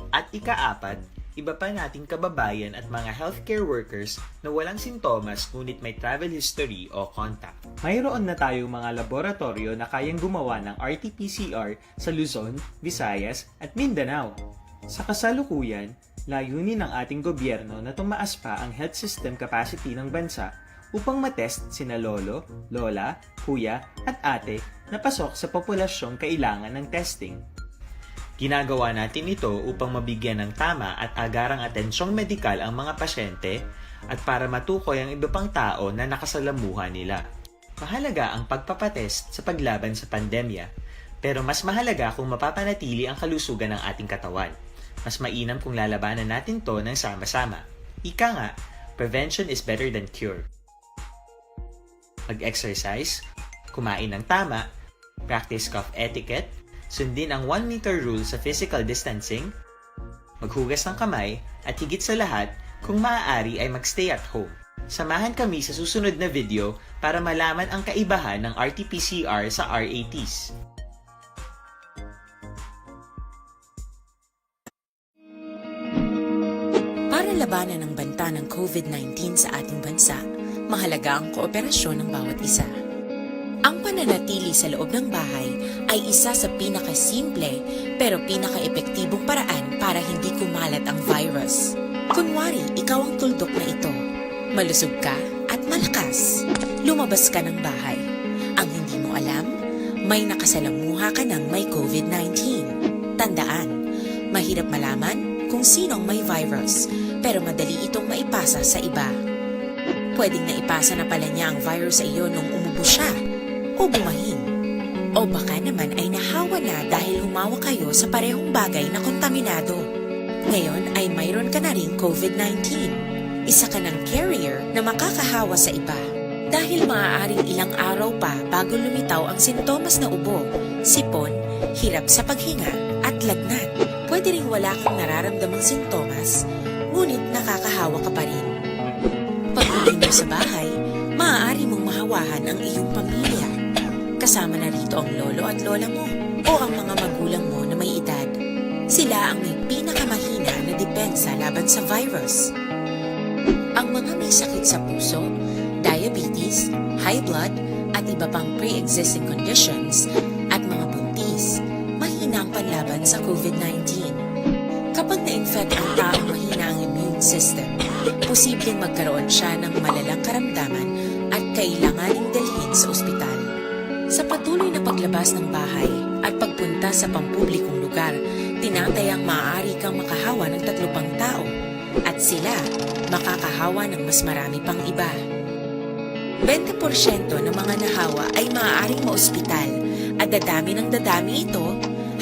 At ikaapat, iba pa nating kababayan at mga healthcare workers na walang sintomas ngunit may travel history o contact. Mayroon na tayong mga laboratoryo na kayang gumawa ng R T P C R sa Luzon, Visayas, at Mindanao. Sa kasalukuyan, layunin ng ating gobyerno na tumaas pa ang health system capacity ng bansa upang matest sina lolo, lola, kuya, at ate na pasok sa populasyong kailangan ng testing. Ginagawa natin ito upang mabigyan ng tama at agarang atensyong medikal ang mga pasyente at para matukoy ang iba pang tao na nakasalamuha nila. Mahalaga ang pagpapatest sa paglaban sa pandemya, pero mas mahalaga kung mapapanatili ang kalusugan ng ating katawan. Mas mainam kung lalabanan natin to ng sama-sama. Ika nga, prevention is better than cure. Mag-exercise, kumain ng tama, practice cough etiquette, sundin ang one meter rule sa physical distancing, maghugas ng kamay, at higit sa lahat, kung maaari ay magstay at home. Samahan kami sa susunod na video para malaman ang kaibahan ng R T P C R sa R A Ts. Para labanan ang banta ng COVID nineteen sa ating bansa, mahalaga ang kooperasyon ng bawat isa. Ang pananatili sa loob ng bahay ay isa sa pinakasimple pero pinakaepektibong paraan para hindi kumalat ang virus. Kunwari, ikaw ang tuldok na ito. Malusog ka at malakas. Lumabas ka ng bahay. Ang hindi mo alam, may nakasalamuha ka ng may COVID nineteen. Tandaan, mahirap malaman kung sino ang may virus, pero madali itong maipasa sa iba. Pwedeng naipasa na pala niya ang virus sa iyo nung umubo siya o bumahin. O baka naman ay nahawa na dahil humawa kayo sa parehong bagay na kontaminado. Ngayon ay mayroon ka na ring COVID nineteen. Isa ka ng carrier na makakahawa sa iba. Dahil maaaring ilang araw pa bago lumitaw ang sintomas na ubo, sipon, hirap sa paghinga, at lagnat. Pwede ring wala kang nararamdamang sintomas, ngunit nakakahawa ka pa rin. Pag-uwi mo sa bahay, maaari mong mahawahan ang iyong pamilya. Kasama na rito ang lolo at lola mo o ang mga magulang mo na may edad. Sila ang may pinakamahina na depensa laban sa virus. Ang mga may sakit sa puso, diabetes, high blood, at iba pang pre-existing conditions, at mga buntis, mahina ang panlaban sa COVID nineteen. Kapag na-infect ang taong mahina ang immune system, posibleng magkaroon siya ng malalang karamdaman at kailanganing dalhin sa ospital. Sa patuloy na paglabas ng bahay at pagpunta sa pampublikong lugar, tinatayang maaari kang makahawa ng tatlo pang tao at sila makakahawa ng mas marami pang iba. Bente porsyento ng mga nahawa ay maaaring maospital at dadami ng dadami ito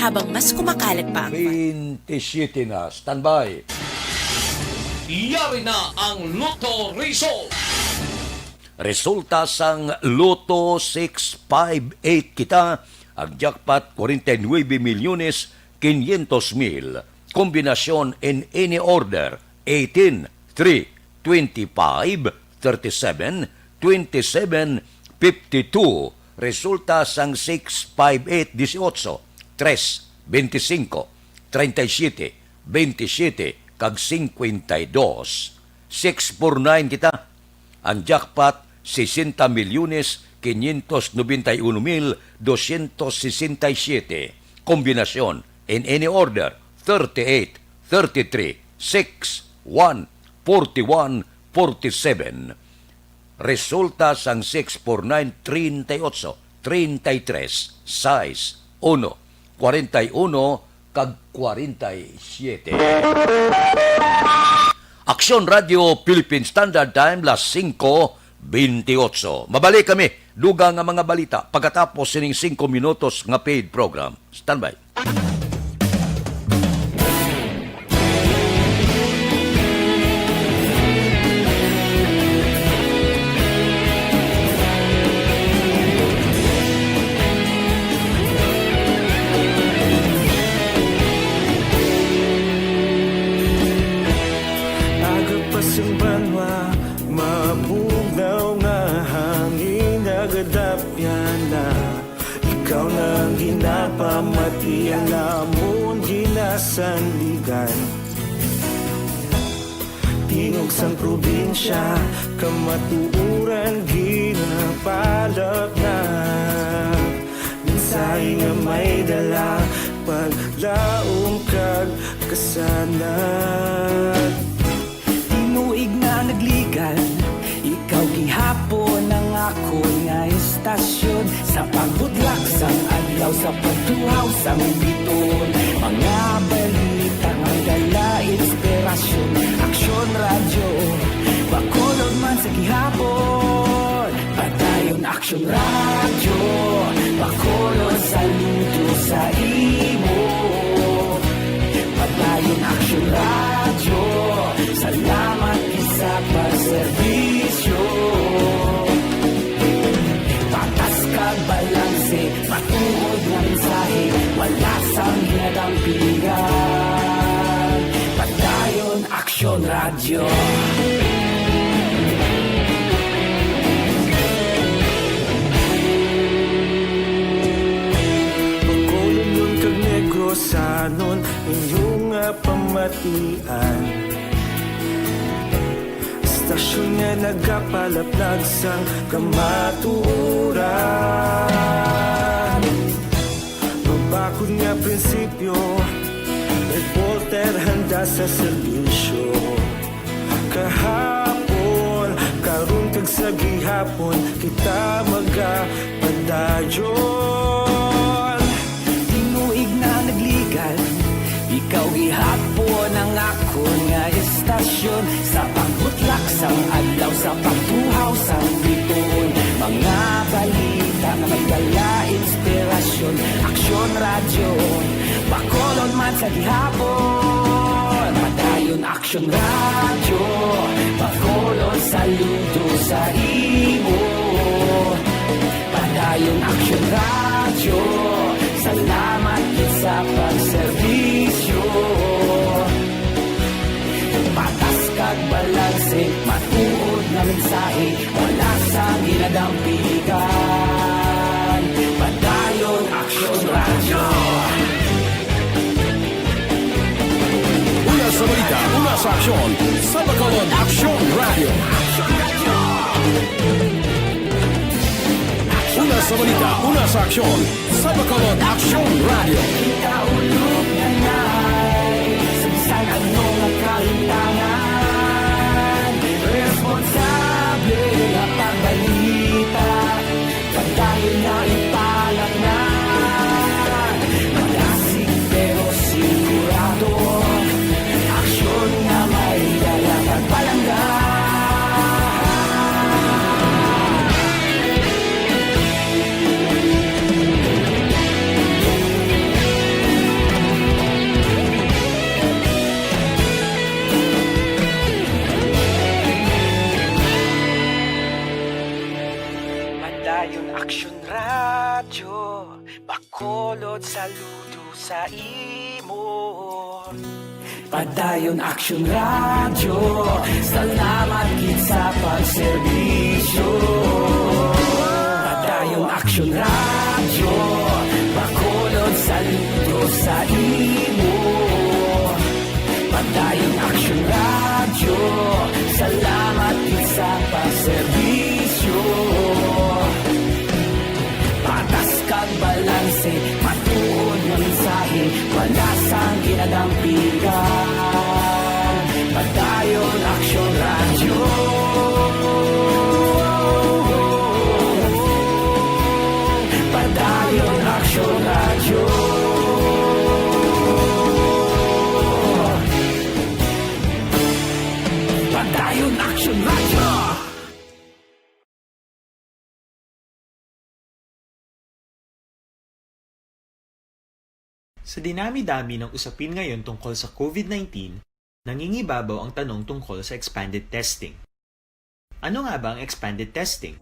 habang mas kumakalat pa ang Twenty-siyete na. Standby. Yari na ang Lotto Result. Resulta sang Lotto six five eight kita, ang jackpot forty-nine milyones quinientos mil. Kombinasyon in any order, eighteen, three, twenty-five, thirty-seven, twenty-seven, fifty-two. Resulta sang six five eight, dieciocho, tres, veinticinco, treinta y siete, veintisiete, kag cincuenta y dos. Six four nine kita. Ang jackpot, sesenta milyones quinientos noventa y uno mil doscientos sesenta y siete. Kombinasyon, in any order, thirty-eight, thirty-three, six, one, forty-one, forty-seven. Resulta sang six four nine, treinta y ocho, treinta y tres, sais, uno, kwarenta y uno, kag kwarenta y siete. Aksyon Radio Philippine Standard Time, las singko twenty-eight. Mabalik kami, dugang nga mga balita, pagkatapos sining singko minutos nga paid program. Standby. Aga pa sing banwa, mabugnaw nga hangin, nagadapyan na. Ikaw na ang ginapamati, ang amon ginasandigan. Tingog sang probinsya, kamatuoran ginapalapnap. Mensahe nga may dala, paglaom kag kasanag. Tinuig na nagligan, ikaw gihapon ang akon nga istasyon. Sa pagbudlak sang adlaw, sa pagtuhaw sang biton, mga balita nga dala inspirasyon. Aksyon Radyo, Bacolod man sa gihapon. Padayon Aksyon Radyo, Bacolod, saludo sa imo. Padayon Aksyon Radyo, salamat gid sa pagserbisyo. Patas kag balanse, matuod nga mensahe, wala sang ginadampigan. Padayon Aksyon Radyo. Bacolodnon kag Negrosanon, inyo nga pamatian. Istasyon nga nagapalaplag sang kamatuoran. Mabakod nga prinsipyo, reporter handa sa serbisyo. Kahapon, karon kag sa gihapon, kita magapadayon. Tinuig na nagligan, ikaw gihapon ang akon nga istasyon. Sa pagbutlak sang adlaw, sa pagtuhaw sang bituon, mga balita nga may dala inspirasyon. Aksyon Radyo, Bacolod man sa gihapon. Padayon Aksyon Radyo, Bacolod, saludo sa imo. Padayon Aksyon Radyo, salamat gid sa pagserbisyo. Patas kag balanse, matuod nga mensahe, wala sang ginadampigan. Padayon Aksyon Radyo. Una sa balita, una sa aksyon, sa Bacolod Aksyon Radyo. Una sa balita, una sa aksyon, sa Bacolod Aksyon Radyo. Kita ulog na nai sa bisan ano nga kalimtangan. Responsable nga pagbalita, padayon na ipalatnan. Malasig pero sigurado, aksyon nga may dala kag palangga. Padayon Aksyon Radyo, Bacolod, saludo sa imo. Padayon Aksyon Radyo, salamat gid sa pagserbisyo. Padayon Aksyon Radyo, Bacolod, saludo sa imo. Padayon Aksyon Radyo, salamat gid sa pagserbisyo. Patas kag balanse, matuod nga mensahe, wala sang ginadampigan. Padayon Aksyon Radyo. Padayon Aksyon Radyo. Sa dinami-dami ng usapin ngayon tungkol sa COVID nineteen, nangingibabaw ang tanong tungkol sa expanded testing. Ano nga ba ang expanded testing?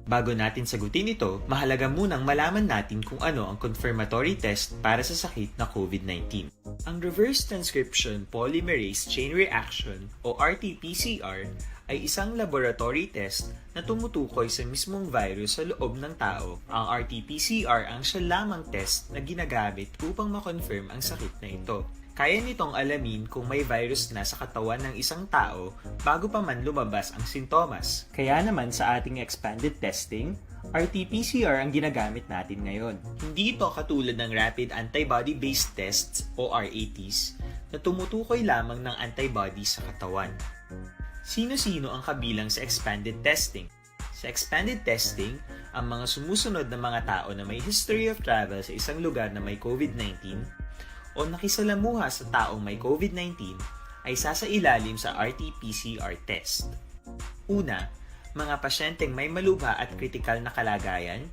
Bago natin sagutin ito, mahalaga munang malaman natin kung ano ang confirmatory test para sa sakit na COVID nineteen. Ang reverse transcription polymerase chain reaction o R T P C R ay isang laboratory test na tumutukoy sa mismong virus sa loob ng tao. Ang R T P C R ang siya lamang test na ginagamit upang ma-confirm ang sakit na ito. Kaya nitong alamin kung may virus na sa katawan ng isang tao bago pa man lumabas ang sintomas. Kaya naman sa ating expanded testing, R T P C R ang ginagamit natin ngayon. Hindi ito katulad ng rapid antibody-based tests o R A Ts na tumutukoy lamang ng antibody sa katawan. Sino-sino ang kabilang sa expanded testing? Sa expanded testing, ang mga sumusunod na mga tao na may history of travel sa isang lugar na may COVID nineteen o nakisalamuha sa taong may COVID nineteen ay sasailalim sa R T P C R test. Una, mga pasyenteng may malubha at kritikal na kalagayan.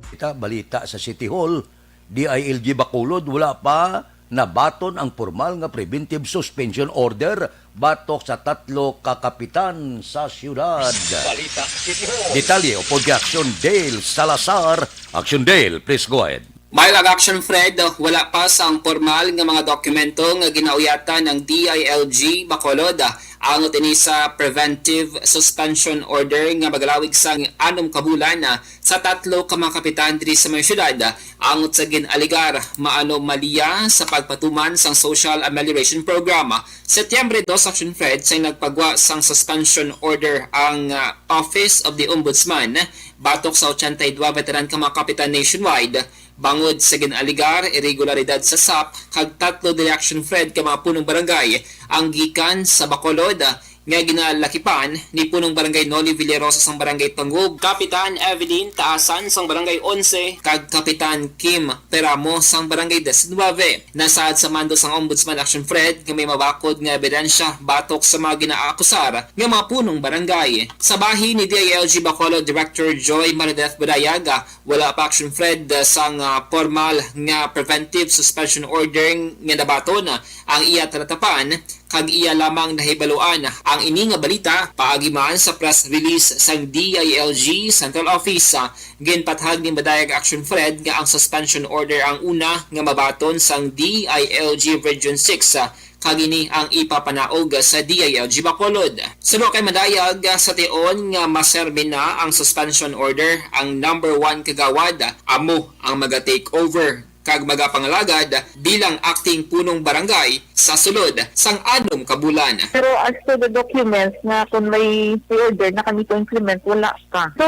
Kita balita sa City Hall, D I L G Bacolod wala pa nabaton ang pormal nga preventive suspension order batok sa tatlo ka kapitan sa siyudad. Balita City Hall. Detalye upod kay Action Dale Salazar. Action Dale, please go ahead. Maylag Action Fred, wala pa sang pormal nga mga dokumento nga ginauyatan ang D I L G Bacolod angot ini sa preventive suspension order nga magalawig sang anom ka bulan sa tatlo ka mga kapitan diri sa may syudad angot sa gin-alegar maanomalya sa pagpatuman sang Social Amelioration Program. Setyembre dos, Action Fred, sa nagpagwa sang suspension order ang ah, Office of the Ombudsman batok sa ochenta y dos veteran ka mga kapitan nationwide bangod sa gin-alegar irregularidad sa sap kag tatlo diri, Action Fred, ka mga punong barangay ang gikan sa Bacolod nga ginalakipan ni Punong Barangay Noli Villarosa sang Barangay Tangub, Kapitan Evelyn Taasan sang Barangay Onse, kag Kapitan Kim Peramo sang Barangay Diecinueve. Nasaad sa mando sang Ombudsman Action Fred nga may mabakod nga ebidensya batok sa mga ginaakusar nga mga punong barangay. Sa bahin ni D I L G Bacolod Director Joy Marideth Budayag, wala pa, Action Fred, sang ah, pormal nga preventive suspension order nga nabaton ang iya talatapan kag iya lamang nahibaluan ang ini nga balita paagi man sa press release sang D I L G Central Office. Ginpatahag ni Madayag Action Fred nga ang suspension order ang una nga mabaton sang D I L G Region six, kag ini ang ipapanaog sa D I L G Bacolod. Suno kay Madayag, sa tion nga masermi na ang suspension order, ang number one kagawad amo ang maga-take over kag magapangalagad bilang acting punong barangay sa sulod sang anom ka bulan. Pero as to the documents nga kung may order na kami to implement, wala pa. So,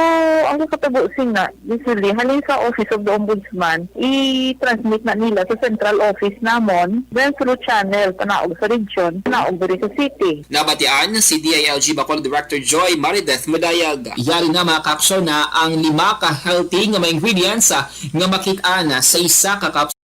ang kakatabo sina, usually, halin sa Office of the Ombudsman, i-transmit na nila sa central office namon, then through channel, panaog sa region, panaog diri sa city. Nabatian si D I L G Bacolod Director Joy Marideth Madayag. Yari na makakapsyon na ang lima ka healthy nga mga ingredients nga makit-an sa isa ka kapsula.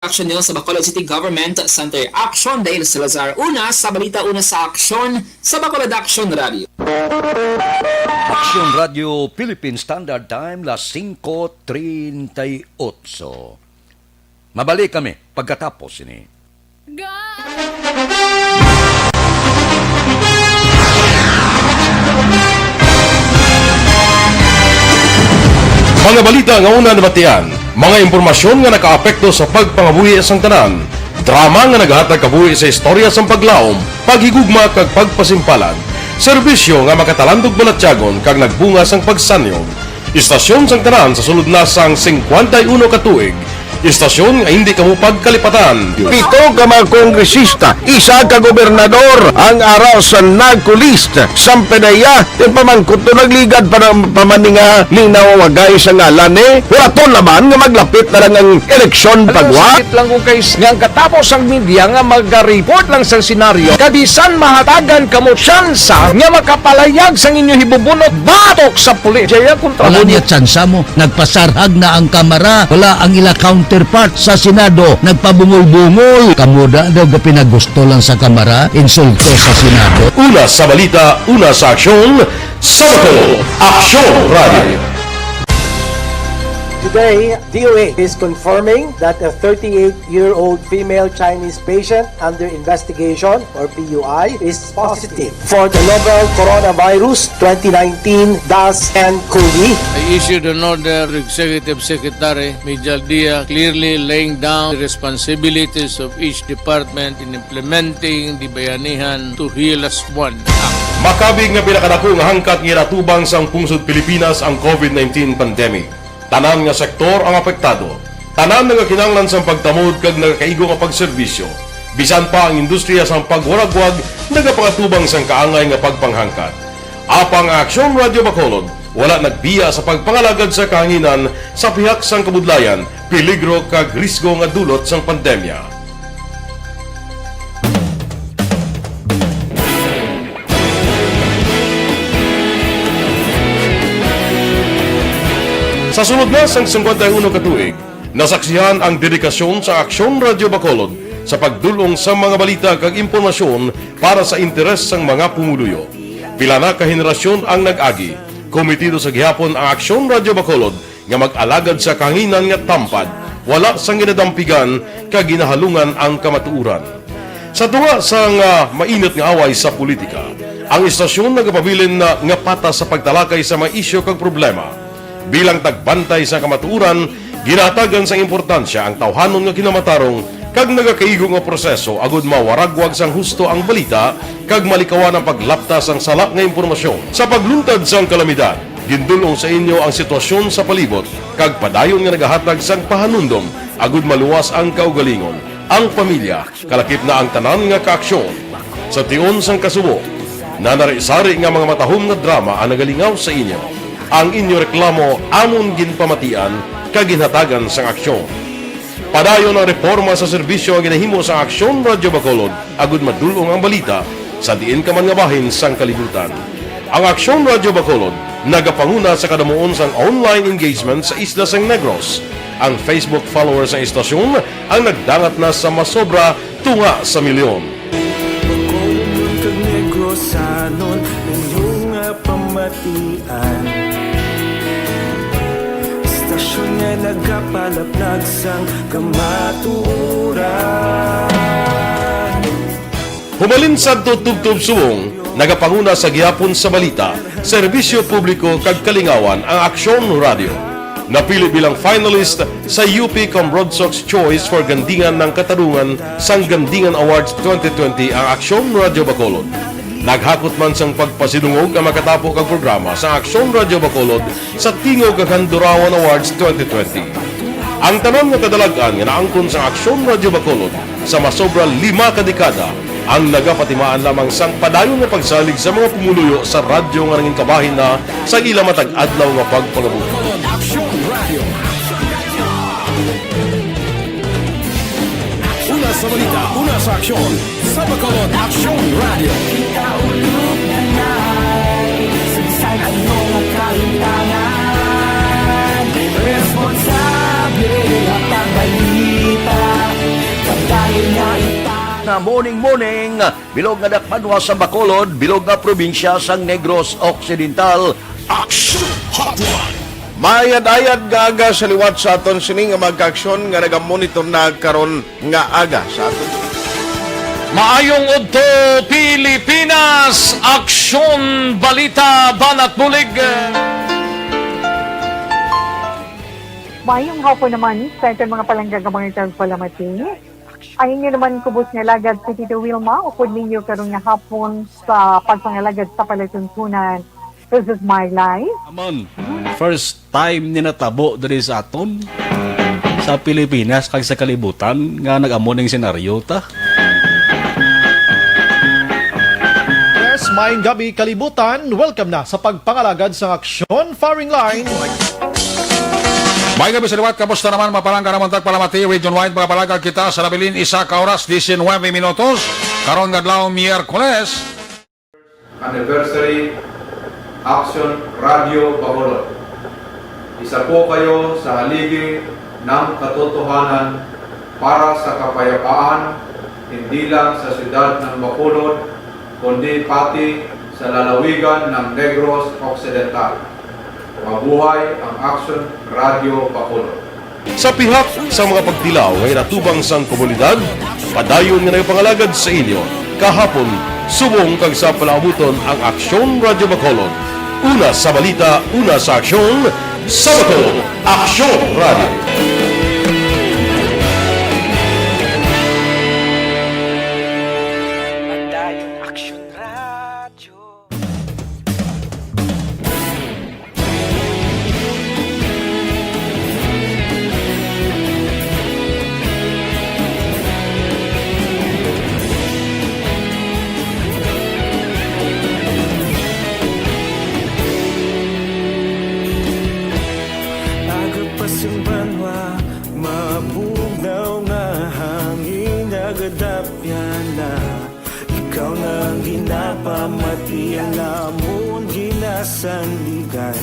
Action News sa Bacolod City Government Center. Action Dale Salazar. Una sa balita, una sa aksyon sa Bacolod Action Radio. Action Radio Philippine Standard Time, las singko treinta y ocho. Mabalik kami pagkatapos sini. Ga- Mga balita nga una nabatian, mga impormasyon nga nakaapekto sa pagpangabuhi sang tanan, drama nga nagahatag kabuhi sa istorya sang paglaom, paghigugma kag pagpasimpalan, serbisyo nga makatalandog balatyagon kag nagbunga sang pagsanyog. Istasyon sang tanan sa sulod na sang singkwenta y uno ka tuig, istasyon nga hindi kamo pagkalipatan. Pito ka mga kongresista, isa ka gobernador ang ara sa NAGCO list. Sampanaya, ti pamangkot to nagligad pa, pa man ni nga linawagay sa ngalan ni. Wala to naman nga maglapit na lang ang eleksyon pagwa. Sakit lang kung kay nga ang katapos ang media nga maga-report lang sa senaryo. Kabisan mahatagan kamo tsansa nga makapalayag sang inyo hibubunot batok sa pulis. Jaya kontra Wala mo. Niya tsansa mo. Nagpasarhag na ang Kamara. Wala ang ila counterpart sa Senado. Nagpabungol-bungol. Kamo da daw gapinagusto lang sa Kamara. Insulto sa Senado. Una sa balita, una sa aksyon, sa Bacolod, Aksyon Radio. Today, D O H is confirming that a thirty-eight-year-old female Chinese patient under investigation, or P U I, is positive for the novel Coronavirus twenty nineteen dash N COVID. I issued an order to Executive Secretary Mijal Dia, clearly laying down the responsibilities of each department in implementing the Bayanihan to Heal Us One Act. Makabig nga pinakadako nga hangkat nga ginatubang sang pungsod Pilipinas ang COVID nineteen pandemic. Tanan nga sektor ang apektado. Tanan nagakinahanglan sang pagtamod kag nagakaigo nga pagserbisyo. Bisan pa ang industriya sang pagwaragwag nagapangatubang sang kaangay nga pagpanghangkat. Apang ang Aksyon Radyo Bacolod wala nagbiya sa pagpangalagad sa kahanginan sa pihak sang kabudlayan, peligro kag risgo nga dulot sang pandemya. Sa sulod na sang singkwenta y uno ka tuig, nasaksihan ang dedikasyon sa Aksyon Radyo Bacolod sa pagdul-ong sa mga balita kag impormasyon para sa interes sang mga pumuluyo. Pila na ka henerasyon ang nag-agi. Komitido sa gihapon ang Aksyon Radyo Bacolod nga mag-alagad sa kahanginan nga tampad, wala sang ginadampigan kag ginahalungan ang kamatuoran. Sa tunga sang, ah, mainit nga away sa politika, ang istasyon nagapabilin na nga patas sa pagtalakay sa mga isyu kag problema. Bilang tagbantay sa kamatuoran, ginahatagan sang importansya ang tawhanon nga kinamatarong kag nagakaigo nga proseso agud mawaragwag sang husto ang balita kag malikawan ang paglapta sang sala nga impormasyon. Sa pagluntad sang kalamidad, gindul-ong sa inyo ang sitwasyon sa palibot kag padayon nga nagahatag sang pahanumdom agud maluwas ang kaugalingon, ang pamilya, kalakip na ang tanan nga kaaksyon. Sa tion sang kasubo, nanari-sari nga mga matahom nga drama ang nagalingaw sa inyo. Ang inyo reklamo amon ginpamatian kag ginhatagan sang aksyon. Padayon ang reporma sa serbisyo nga ginahimo sang Aksyon Radyo Bacolod agud madul-ong ang balita sa diin ka man nga bahin sang kalibutan. Ang Aksyon Radyo Bacolod nagapanguna sa kadamuon sang online engagement sa isla sang Negros. Ang Facebook followers sang istasyon ang nagdangat na sa masobra tunga sa milyon. Bacolod kag Negrosanon, inyo nga pamatian. Istasyon nga nagapalaplag sang kamatuoran. Hubalin sadto tubtob subong, nagapanguna sa gihapon sa balita, serbisyo publiko kag kalingawan ang Aksyon Radyo. Napili bilang finalist sa U P Cambrodsoc's Choice for Gandingan ng Katarungan sang Gandingan Awards twenty twenty ang Aksyon Radyo Bacolod. Naghakot man sang pagpasidungog ang makatapo kag programa sa Aksyon Radyo Bacolod sa Tingog kag Handurawan Awards twenty twenty. Ang tanan nga kadalag-an nga naangkon sang Aksyon Radyo Bacolod sa masobra lima ka dekada ang nagapatimaan lamang sang padayon nga pagsalig sa mga pumuluyo sa radyo nga nangin kabahin na sa ila matag adlaw nga pagpangabuhi. Aksyon Radio. Una sa balita, una sa aksyon, sa Bacolod Aksyon Radio. Kita ulog na nai, sa bisan ano nga kalimtangan, responsable nga pagbalita, pagdayon nga ita. Na morning, morning, bilog nga dakbanwa sa Bacolod, bilog nga probinsya sang Negros Occidental. Action Hotline. Maayad-ayad nga aga sa liwat sa aton sini nga mga kaaksyon nga nagamonitor na karon nga aga sa aton. Maayong udto, Pilipinas! Aksyon, balita, banat bulig. Maayong hapon naman sa aton mga palangga nga mga tagpalamati. Ang inyo naman kubos nga alagad si Tito Wilma, upod ninyo karon nga hapon sa pagpangalagad sa palatuntunan. This is my life. Amon, first time ni natabo diri sa aton, sa Pilipinas kag sa kalibutan nga nag-amo ning senaryo ta. Yes, maayong gabi, kalibutan. Welcome na sa pagpangalagad sang Aksyon Firing Line. May gabi sa liwat, kamusta naman? Mapalangga naman tagpalamati, Region Wide, magapalagad kita sa nabilin isa ka oras, diecinuebe minutos. Karon nga adlaw, Miyerkules. Anniversary, Aksyon Radio Bacolod. Isa po kayo sa haligi ng katotohanan para sa kapayapaan, hindi lang sa siyudad ng Bacolod, kundi pati sa lalawigan ng Negros Occidental. Mabuhay ang Aksyon Radio Bacolod. Sa pihak sa mga pagtilaw nga ginatubang sang komunidad, padayon nga nagapangalagad sa inyo kahapon, subong kag sa palaabuton ang Aksyon Radio Bacolod. Una sa balita, una sa aksyon, sa Bacolod, Aksyon Radio. Padayon Aksyon Radio. Aga pa sing banwa, mabugnaw nga hangin, nagadapyan na. Ikaw na ang ginapamati, ang amon ginasandigan.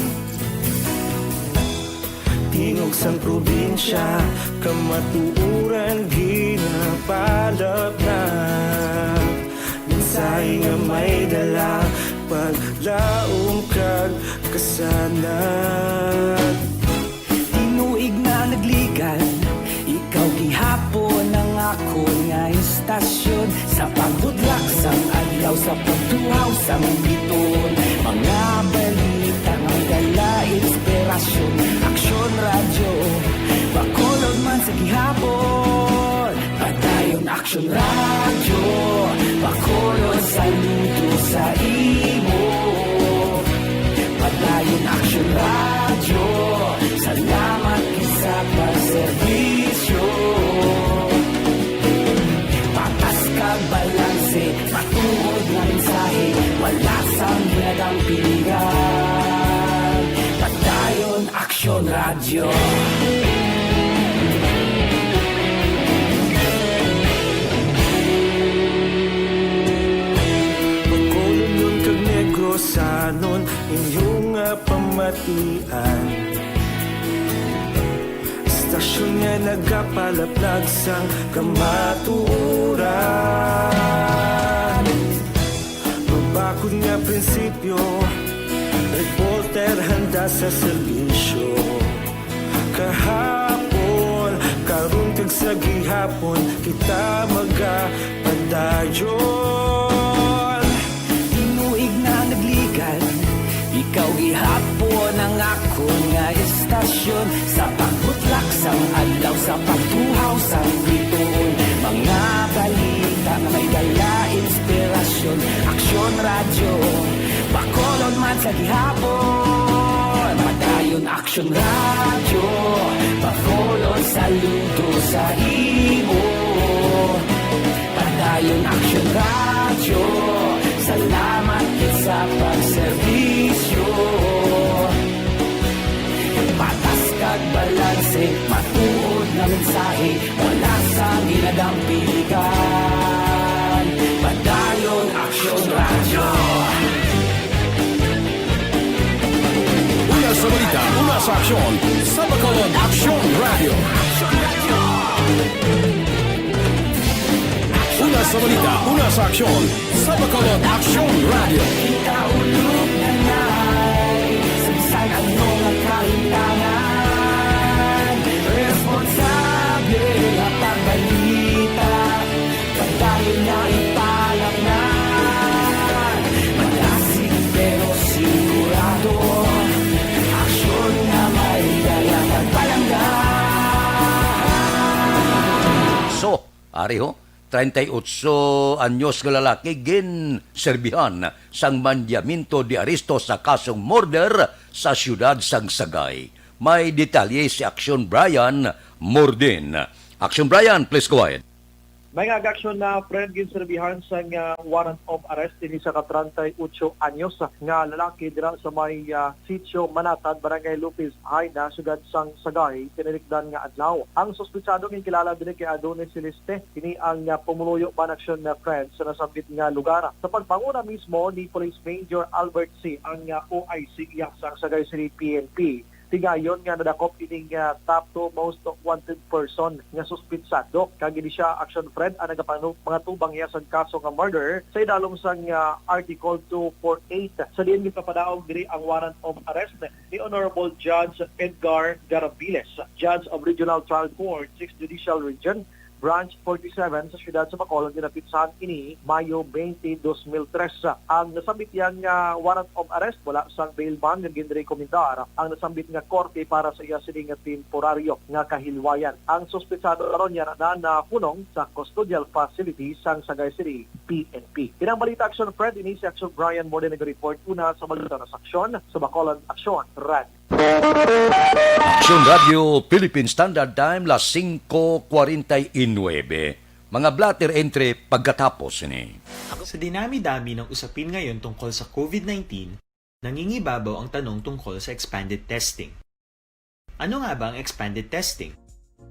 Tingog sang probinsya, kamatuoran ginapalapnap. Mensahe nga may dala, paglaom kag kasanag. Tinuig na nagligan, ikaw gihapon ang akon nga istasyon. Sa pagbudlak sang adlaw, sa pagtuhaw sang bituon, mga balita nga may dala inspirasyon. Aksyon Radyo, Bacolod man sa gihapon. Padayon Aksyon Radyo, Bacolod, saludo sa imo. Padayon Aksyon Radyo, salamat gid sa pagserbisyo. Patas kag balanse, matuod nga mensahe, wala sang ginadampigan. Padayon Aksyon Radyo. Bacolodnon kag Negrosanon, inyo nga pamatian. Istasyon nga nagapalaplag sang kamatuoran. Mabakod nga prinsipyo, reporter handa sa serbisyo. Kahapon, karon kag sa gihapon, kita magapadayon. Tinuig na nagligan, ikaw gihapon ang akon nga istasyon. Sa pagbutlak sang adlaw, sa pagtuhaw sang bituon, mga balita nga may dala inspirasyon. Aksyon Radyo, Bacolod man sa gihapon. Padayon Aksyon Radyo, Bacolod, saludo sa imo. Padayon Aksyon Radyo, salamat gid sa pagserbisyo. Patas kag balanse, matuod nga mensahe, wala sang ginadampigan. Padayon Aksyon Radyo. Una sa balita, una sa aksyon, sa Bacolod Aksyon Radyo. Una sa balita, una sa aksyon, sa Bacolod Aksyon Radyo. Kita ulog na nai, sa bisan ano nga kahinta, pareho, treinta y ocho anyos nga lalaki ginserbihan sang mandamiento de arresto sa kasong murder sa siyudad sang Sagay. May detalye si Action Brian Mordin. Action Brian, please go ahead. May nga action na, Fred, ginserbihan sang ah, warrant of arrest ini sa ka treinta y ocho anyos nga lalaki dira sa may ah, Sitio Manatad, Barangay Lopez Jaena, siyudad sang Sagay, tinilikdan nga adlaw. Ang suspitsado ginkilala diri kay Adonis Celeste. Kini ang ah, pumuluyo man aksyon na, Fred, sa nasambit nga lugar. Sa pagpanguna mismo ni Police Major Albert C. ang ah, O I C iya sang Sagay City P N P. Tigayon nga nadakop ining ah, top two most wanted person nga suspitsado, kag ini siya, Action Fred, ang nagapanu- mga tubang iya sang kaso nga murder sa idalom sang ah, Article two four eight, sa diin ginpapadaog diri ang warrant of arrest ni Honorable Judge Edgar Garabiles, Judge of Regional Trial Court, Sixth Judicial Region, Branch forty-seven sa siyudad sa Bacolod nga napitsahan ini Mayo twenty, dos mil tres. Ang nasambit iya nga warrant of arrest, wala sang bail bond nga ginrekomendar ang nasambit nga korte para sa iya sini nga temporaryo nga kahilwayan. Ang suspitsado karon yana na nahunong sa custodial facility sang Sagay City P N P. Inang balita, Action Fred, ini si Action Brian Morden nag-report una sa balita na sa aksyon sa Bacolod Aksyon Radio. Aksyon Radio Philippine Standard Time, las singko kwarenta y nuebe. Mga blotter entry pagkatapos ini. Sa dinami-dami ng usapin ngayon tungkol sa COVID nineteen, nangingibabaw ang tanong tungkol sa expanded testing. Ano nga ba ang expanded testing?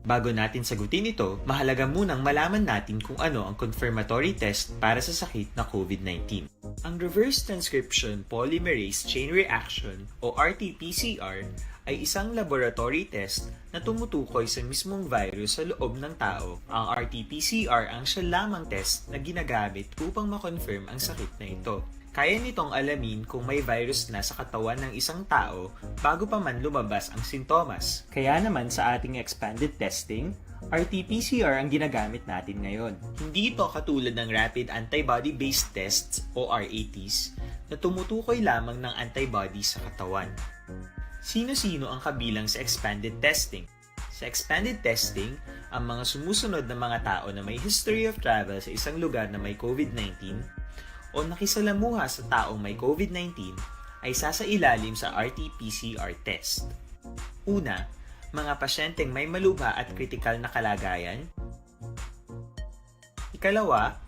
Bago natin sagutin ito, mahalaga munang malaman natin kung ano ang confirmatory test para sa sakit na COVID nineteen. Ang reverse transcription polymerase chain reaction o R T P C R ay isang laboratory test na tumutukoy sa mismong virus sa loob ng tao. Ang R T P C R ang siya lamang test na ginagamit upang ma-confirm ang sakit na ito. Kaya nitong alamin kung may virus na sa katawan ng isang tao bago pa man lumabas ang sintomas. Kaya naman sa ating expanded testing, R T P C R ang ginagamit natin ngayon. Hindi ito katulad ng rapid antibody-based tests o R A Ts na tumutukoy lamang ng antibody sa katawan. Sino-sino ang kabilang sa expanded testing? Sa expanded testing, ang mga sumusunod na mga tao na may history of travel sa isang lugar na may COVID nineteen o nakisalamuha sa taong may COVID nineteen ay sasailalim sa R T P C R test. Una, mga pasyenteng may malubha at kritikal na kalagayan. Ikalawa,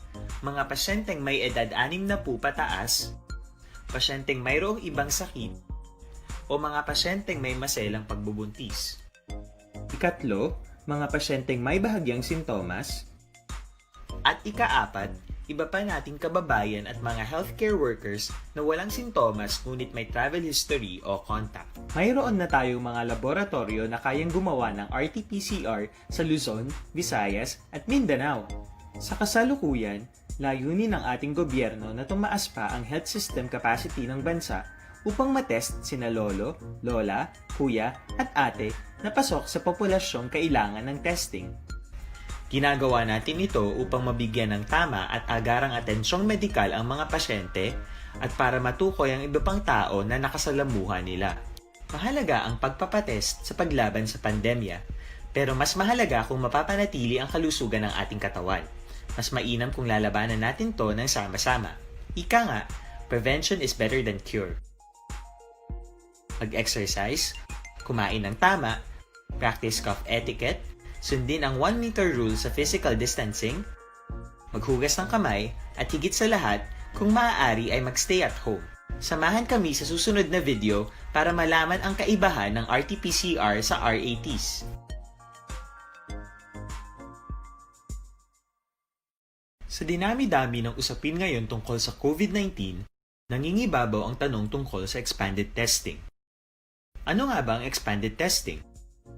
mga pasyenteng may edad anim na po pataas, pasyenteng mayroong ibang sakit, o mga pasyenteng may maselang pagbubuntis. Ikatlo, mga pasyenteng may bahagyang sintomas. At ikaapat, iba pa nating kababayan at mga healthcare workers na walang sintomas ngunit may travel history o contact. Mayroon na tayong mga laboratoryo na kayang gumawa ng R T P C R sa Luzon, Visayas, at Mindanao. Sa kasalukuyan, layunin ng ating gobyerno na tumaas pa ang health system capacity ng bansa upang matest sina lolo, lola, kuya, at ate na pasok sa populasyong kailangan ng testing. Ginagawa natin ito upang mabigyan ng tama at agarang atensyong medikal ang mga pasyente at para matukoy ang iba pang tao na nakasalamuha nila. Mahalaga ang pagpapatest sa paglaban sa pandemya, pero mas mahalaga kung mapapanatili ang kalusugan ng ating katawan. Mas mainam kung lalabanan natin to ng sama-sama. Ika nga, prevention is better than cure. Mag-exercise, kumain ng tama, practice cough etiquette, sundin ang one meter rule sa physical distancing, maghugas ng kamay, at higit sa lahat, kung maaari ay mag-stay at home. Samahan kami sa susunod na video para malaman ang kaibahan ng R T P C R sa R A Ts. Sa dinami-dami ng usapin ngayon tungkol sa COVID nineteen, nangingibabaw ang tanong tungkol sa expanded testing. Ano nga ba ang expanded testing?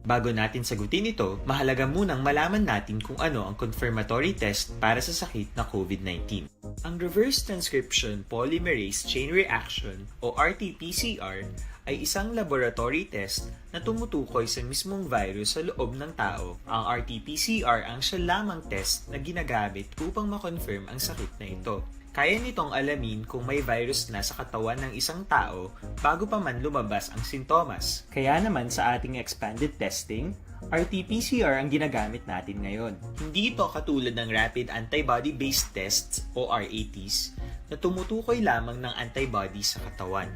Bago natin sagutin ito, mahalaga munang malaman natin kung ano ang confirmatory test para sa sakit na COVID nineteen. Ang reverse transcription polymerase chain reaction o R T P C R ay isang laboratory test na tumutukoy sa mismong virus sa loob ng tao. Ang R T P C R ang siya lamang test na ginagamit upang ma-confirm ang sakit na ito. Kaya nitong alamin kung may virus na sa katawan ng isang tao bago pa man lumabas ang sintomas. Kaya naman sa ating expanded testing, R T P C R ang ginagamit natin ngayon. Hindi ito katulad ng rapid antibody-based tests o R A Ts na tumutukoy lamang ng antibody sa katawan.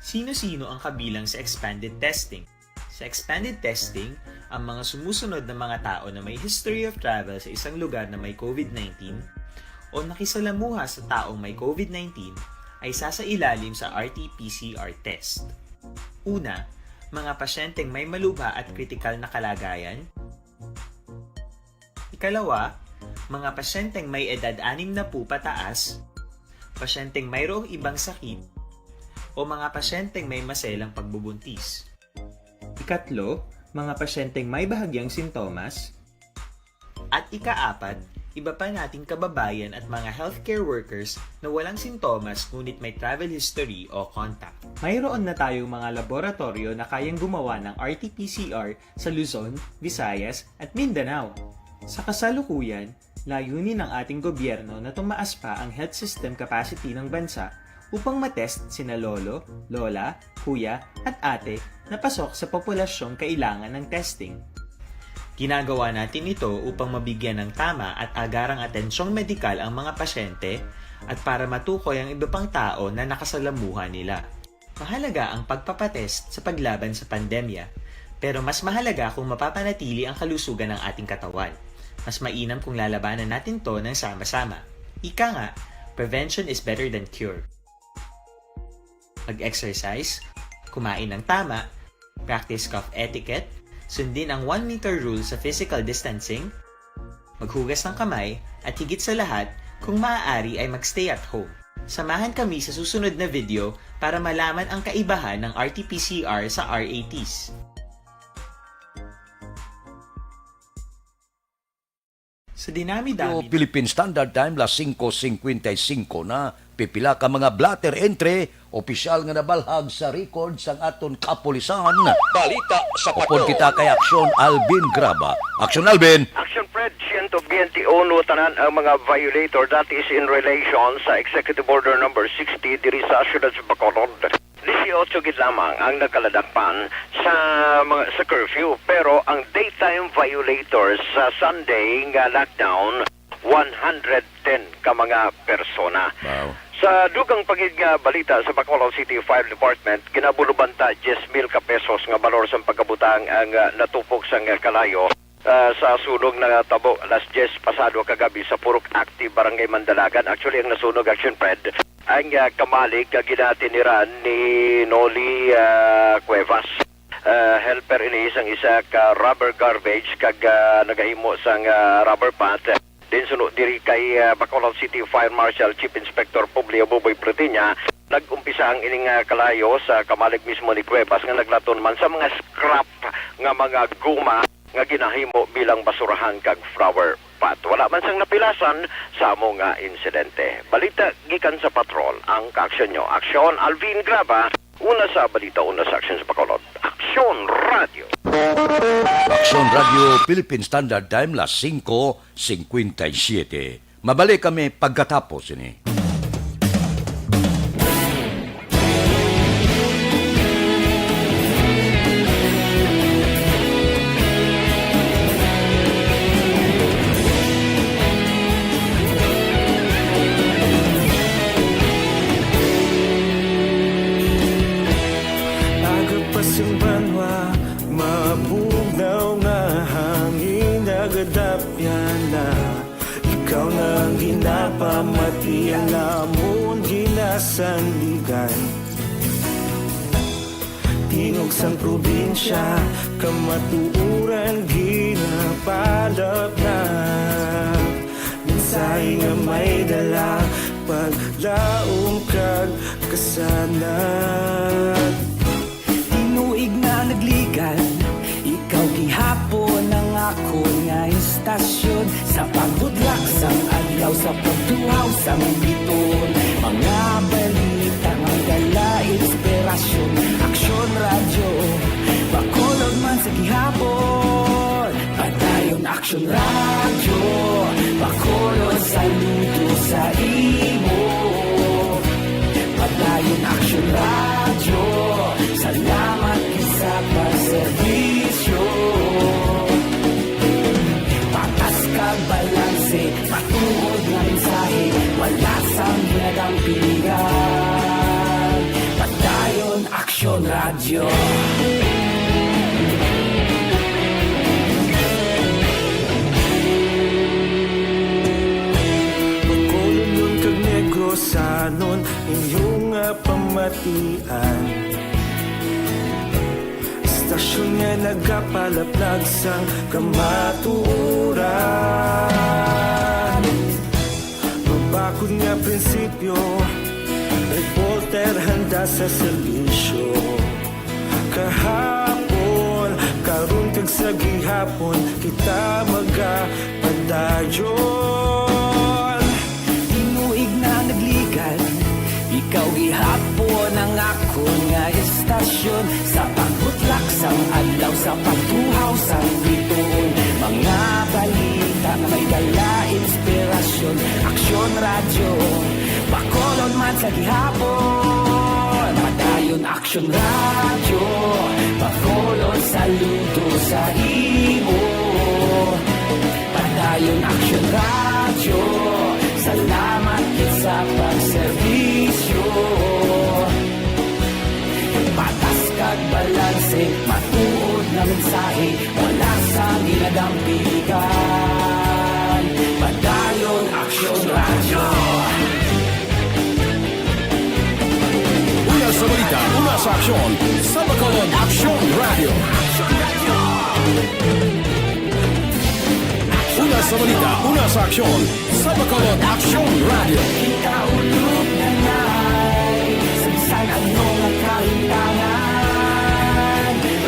Sino-sino ang kabilang sa expanded testing? Sa expanded testing, ang mga sumusunod na mga tao na may history of travel sa isang lugar na may COVID nineteen o nakisalamuha sa taong may COVID nineteen ay sasailalim sa R T P C R test. Una, mga pasyenteng may malubha at kritikal na kalagayan. Ikalawa, mga pasyenteng may edad anim na po pataas, pasyenteng mayroong ibang sakit, o mga pasyenteng may maselang pagbubuntis. Ikatlo, mga pasyenteng may bahagyang sintomas. At ikaapat, iba pa nating kababayan at mga healthcare workers na walang sintomas ngunit may travel history o contact. Mayroon na tayong mga laboratoryo na kayang gumawa ng R T P C R sa Luzon, Visayas, at Mindanao. Sa kasalukuyan, layunin ng ating gobyerno na tumaas pa ang health system capacity ng bansa upang matest sina lolo, lola, kuya, at ate na pasok sa populasyong kailangan ng testing. Ginagawa natin ito upang mabigyan ng tama at agarang atensyong medikal ang mga pasyente at para matukoy ang iba pang tao na nakasalamuha nila. Mahalaga ang pagpapatest sa paglaban sa pandemya, pero mas mahalaga kung mapapanatili ang kalusugan ng ating katawan. Mas mainam kung lalabanan natin 'to ng sama-sama. Ika nga, prevention is better than cure. Mag-exercise, kumain ng tama, practice cough etiquette, sundin ang one meter rule sa physical distancing, maghugas ng kamay, at higit sa lahat, kung maaari ay mag-stay at home. Samahan kami sa susunod na video para malaman ang kaibahan ng R T P C R sa R A Ts. Sa dinami-dami Philippine Standard Time, las singko singkwenta y singko na. Pipila ka mga blotter entry, opisyal nga nabalhag sa record sang aton kapulisan. Balita sa Upod Patol. Kita kay Aksyon Alvin Graba. Aksyon Alvin! Action Fred, siyento biyente uno, tanan ang mga violator, that is in relation sa Executive Order number sixty diri sa siyudad sa Bacolod. Disiotso gid lamang ang nagkaladakpan sa mga, sa curfew, pero ang daytime violators sa Sunday nga lockdown, one hundred ten ka mga persona. Wow. Sa dugang pa gid nga balita sa Bacolod City Fire Department, ginabuloban ta diyes mil ka pesos nga balor sang pagkabutang ang, ah, natupok sang kalayo, ah, sa sunog nga natabo alas diyes pasado kagabi sa Purok Active, Barangay Mandalagan. Actually, ang nasunog, Action Fred, ang, ah, kamalig nga ginatiniran ni Noli, ah, Cuevas. Ah, helper ini sang isa ka rubber garbage kag, ah, nagahimo sang, ah, rubber path. Din suno diri kay, ah, Bacolod City Fire Marshal Chief Inspector Publio Buboy Pretiña, nag-umpisa ang ining, ah, kalayo sa kamalig mismo ni Cuevas nga naglaton man sa mga scrap nga mga guma nga ginahimo bilang basurahan kag flower pot. Wala man sang napilasan sa amo nga insidente. Balita gikan sa patrol, ang kaaksyon nyo. Aksyon, Alvin Graba, una sa balita, una sa aksyon sa Bacolod. Aksyon Radio. Aksyon Radio, Philippine Standard Time, las singko singkwenta y siyete. Mabalik kami pagkatapos ini. Aga pa sang banwa, mabugnaw nga hangin, nagadapyan na. Ikaw na ang ginapamati, ang amon ginasandigan. Tingog sang probinsya, kamatuoran ginapalapnap. Mensahe nga may dala, paglaom kag kasanag. Tinuig na nagligan, ikaw gihapon ang akon nga istasyon. Sa pagbudlak sang adlaw, sa pagtuhaw sang biton, mga balita nga dala inspirasyon. Aksyon Radyo, Bacolod man sa gihapon. Padayon Aksyon Radyo, Bacolod, saludo sa imo. Padayon Aksyon Radyo, salamat gid sa pagserbisyo. Pilihan, Padayon Aksyon Radyo. Bacolodnon kag Negrosanon, inyo nga pamatian. Istasyon nga nagapalaplag sang kamatuoran. Mabakod nga prinsipyo, reporter handa sa serbisyo. Kahapon, karon kag sa gihapon, kita magapadayon. Tinuig na nagligan, ikaw gihapon ang akon nga istasyon. Sa pagbutlak sang adlaw, sa pagtuhaw sang bituon, mga balita nga may dala inspirasyon. Aksyon Radyo, Bacolod man sa gihapon. Padayon Aksyon Radyo, Bacolod saludo sa imo. Padayon Aksyon Radyo, salamat gid sa pagserbisyo. Patas kag balanse, matuod nga mensahe, wala sang ginadampigan. Padayon Aksyon Radyo. Una sa balita, una sa aksyon, sa Bacolod Aksyon Radyo. Una sa balita, una sa aksyon, sa Bacolod Aksyon Radyo. Kita ulog na na'y sa bisan ano nga kahitangan.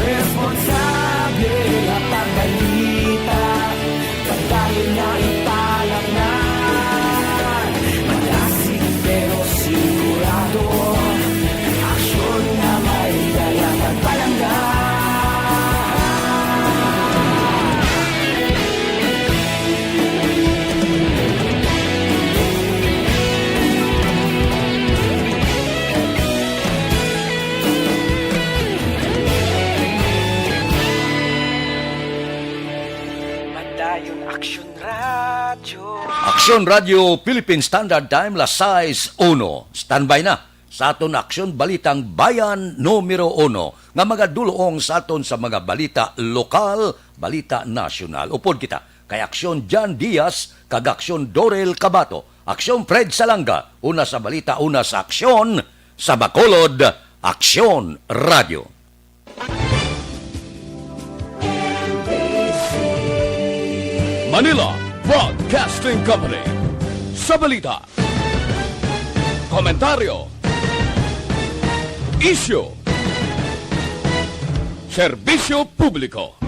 Responsable nga pagbalita, pagdayon nga ipalangnan. Madasig pero sigurado, aksyon nga may dala kag palangga. Padayon Aksyon Radyo. Aksyon Radyo Philippine Standard Time, las sais uno. Standby na sa aton Aksyon Balitang Bayan numero uno nga magadulong sa aton sa mga balita lokal, balita nasyonal. Upod kita kay Aksyon Jan Diaz kag Aksyon Dorel Cabato, Aksyon Fred Salanga, una sa balita, una sa aksyon, sa Bacolod, Aksyon Radyo. Manila Broadcasting Company. Sa balita, komentaryo, isyu, serbisyo publiko.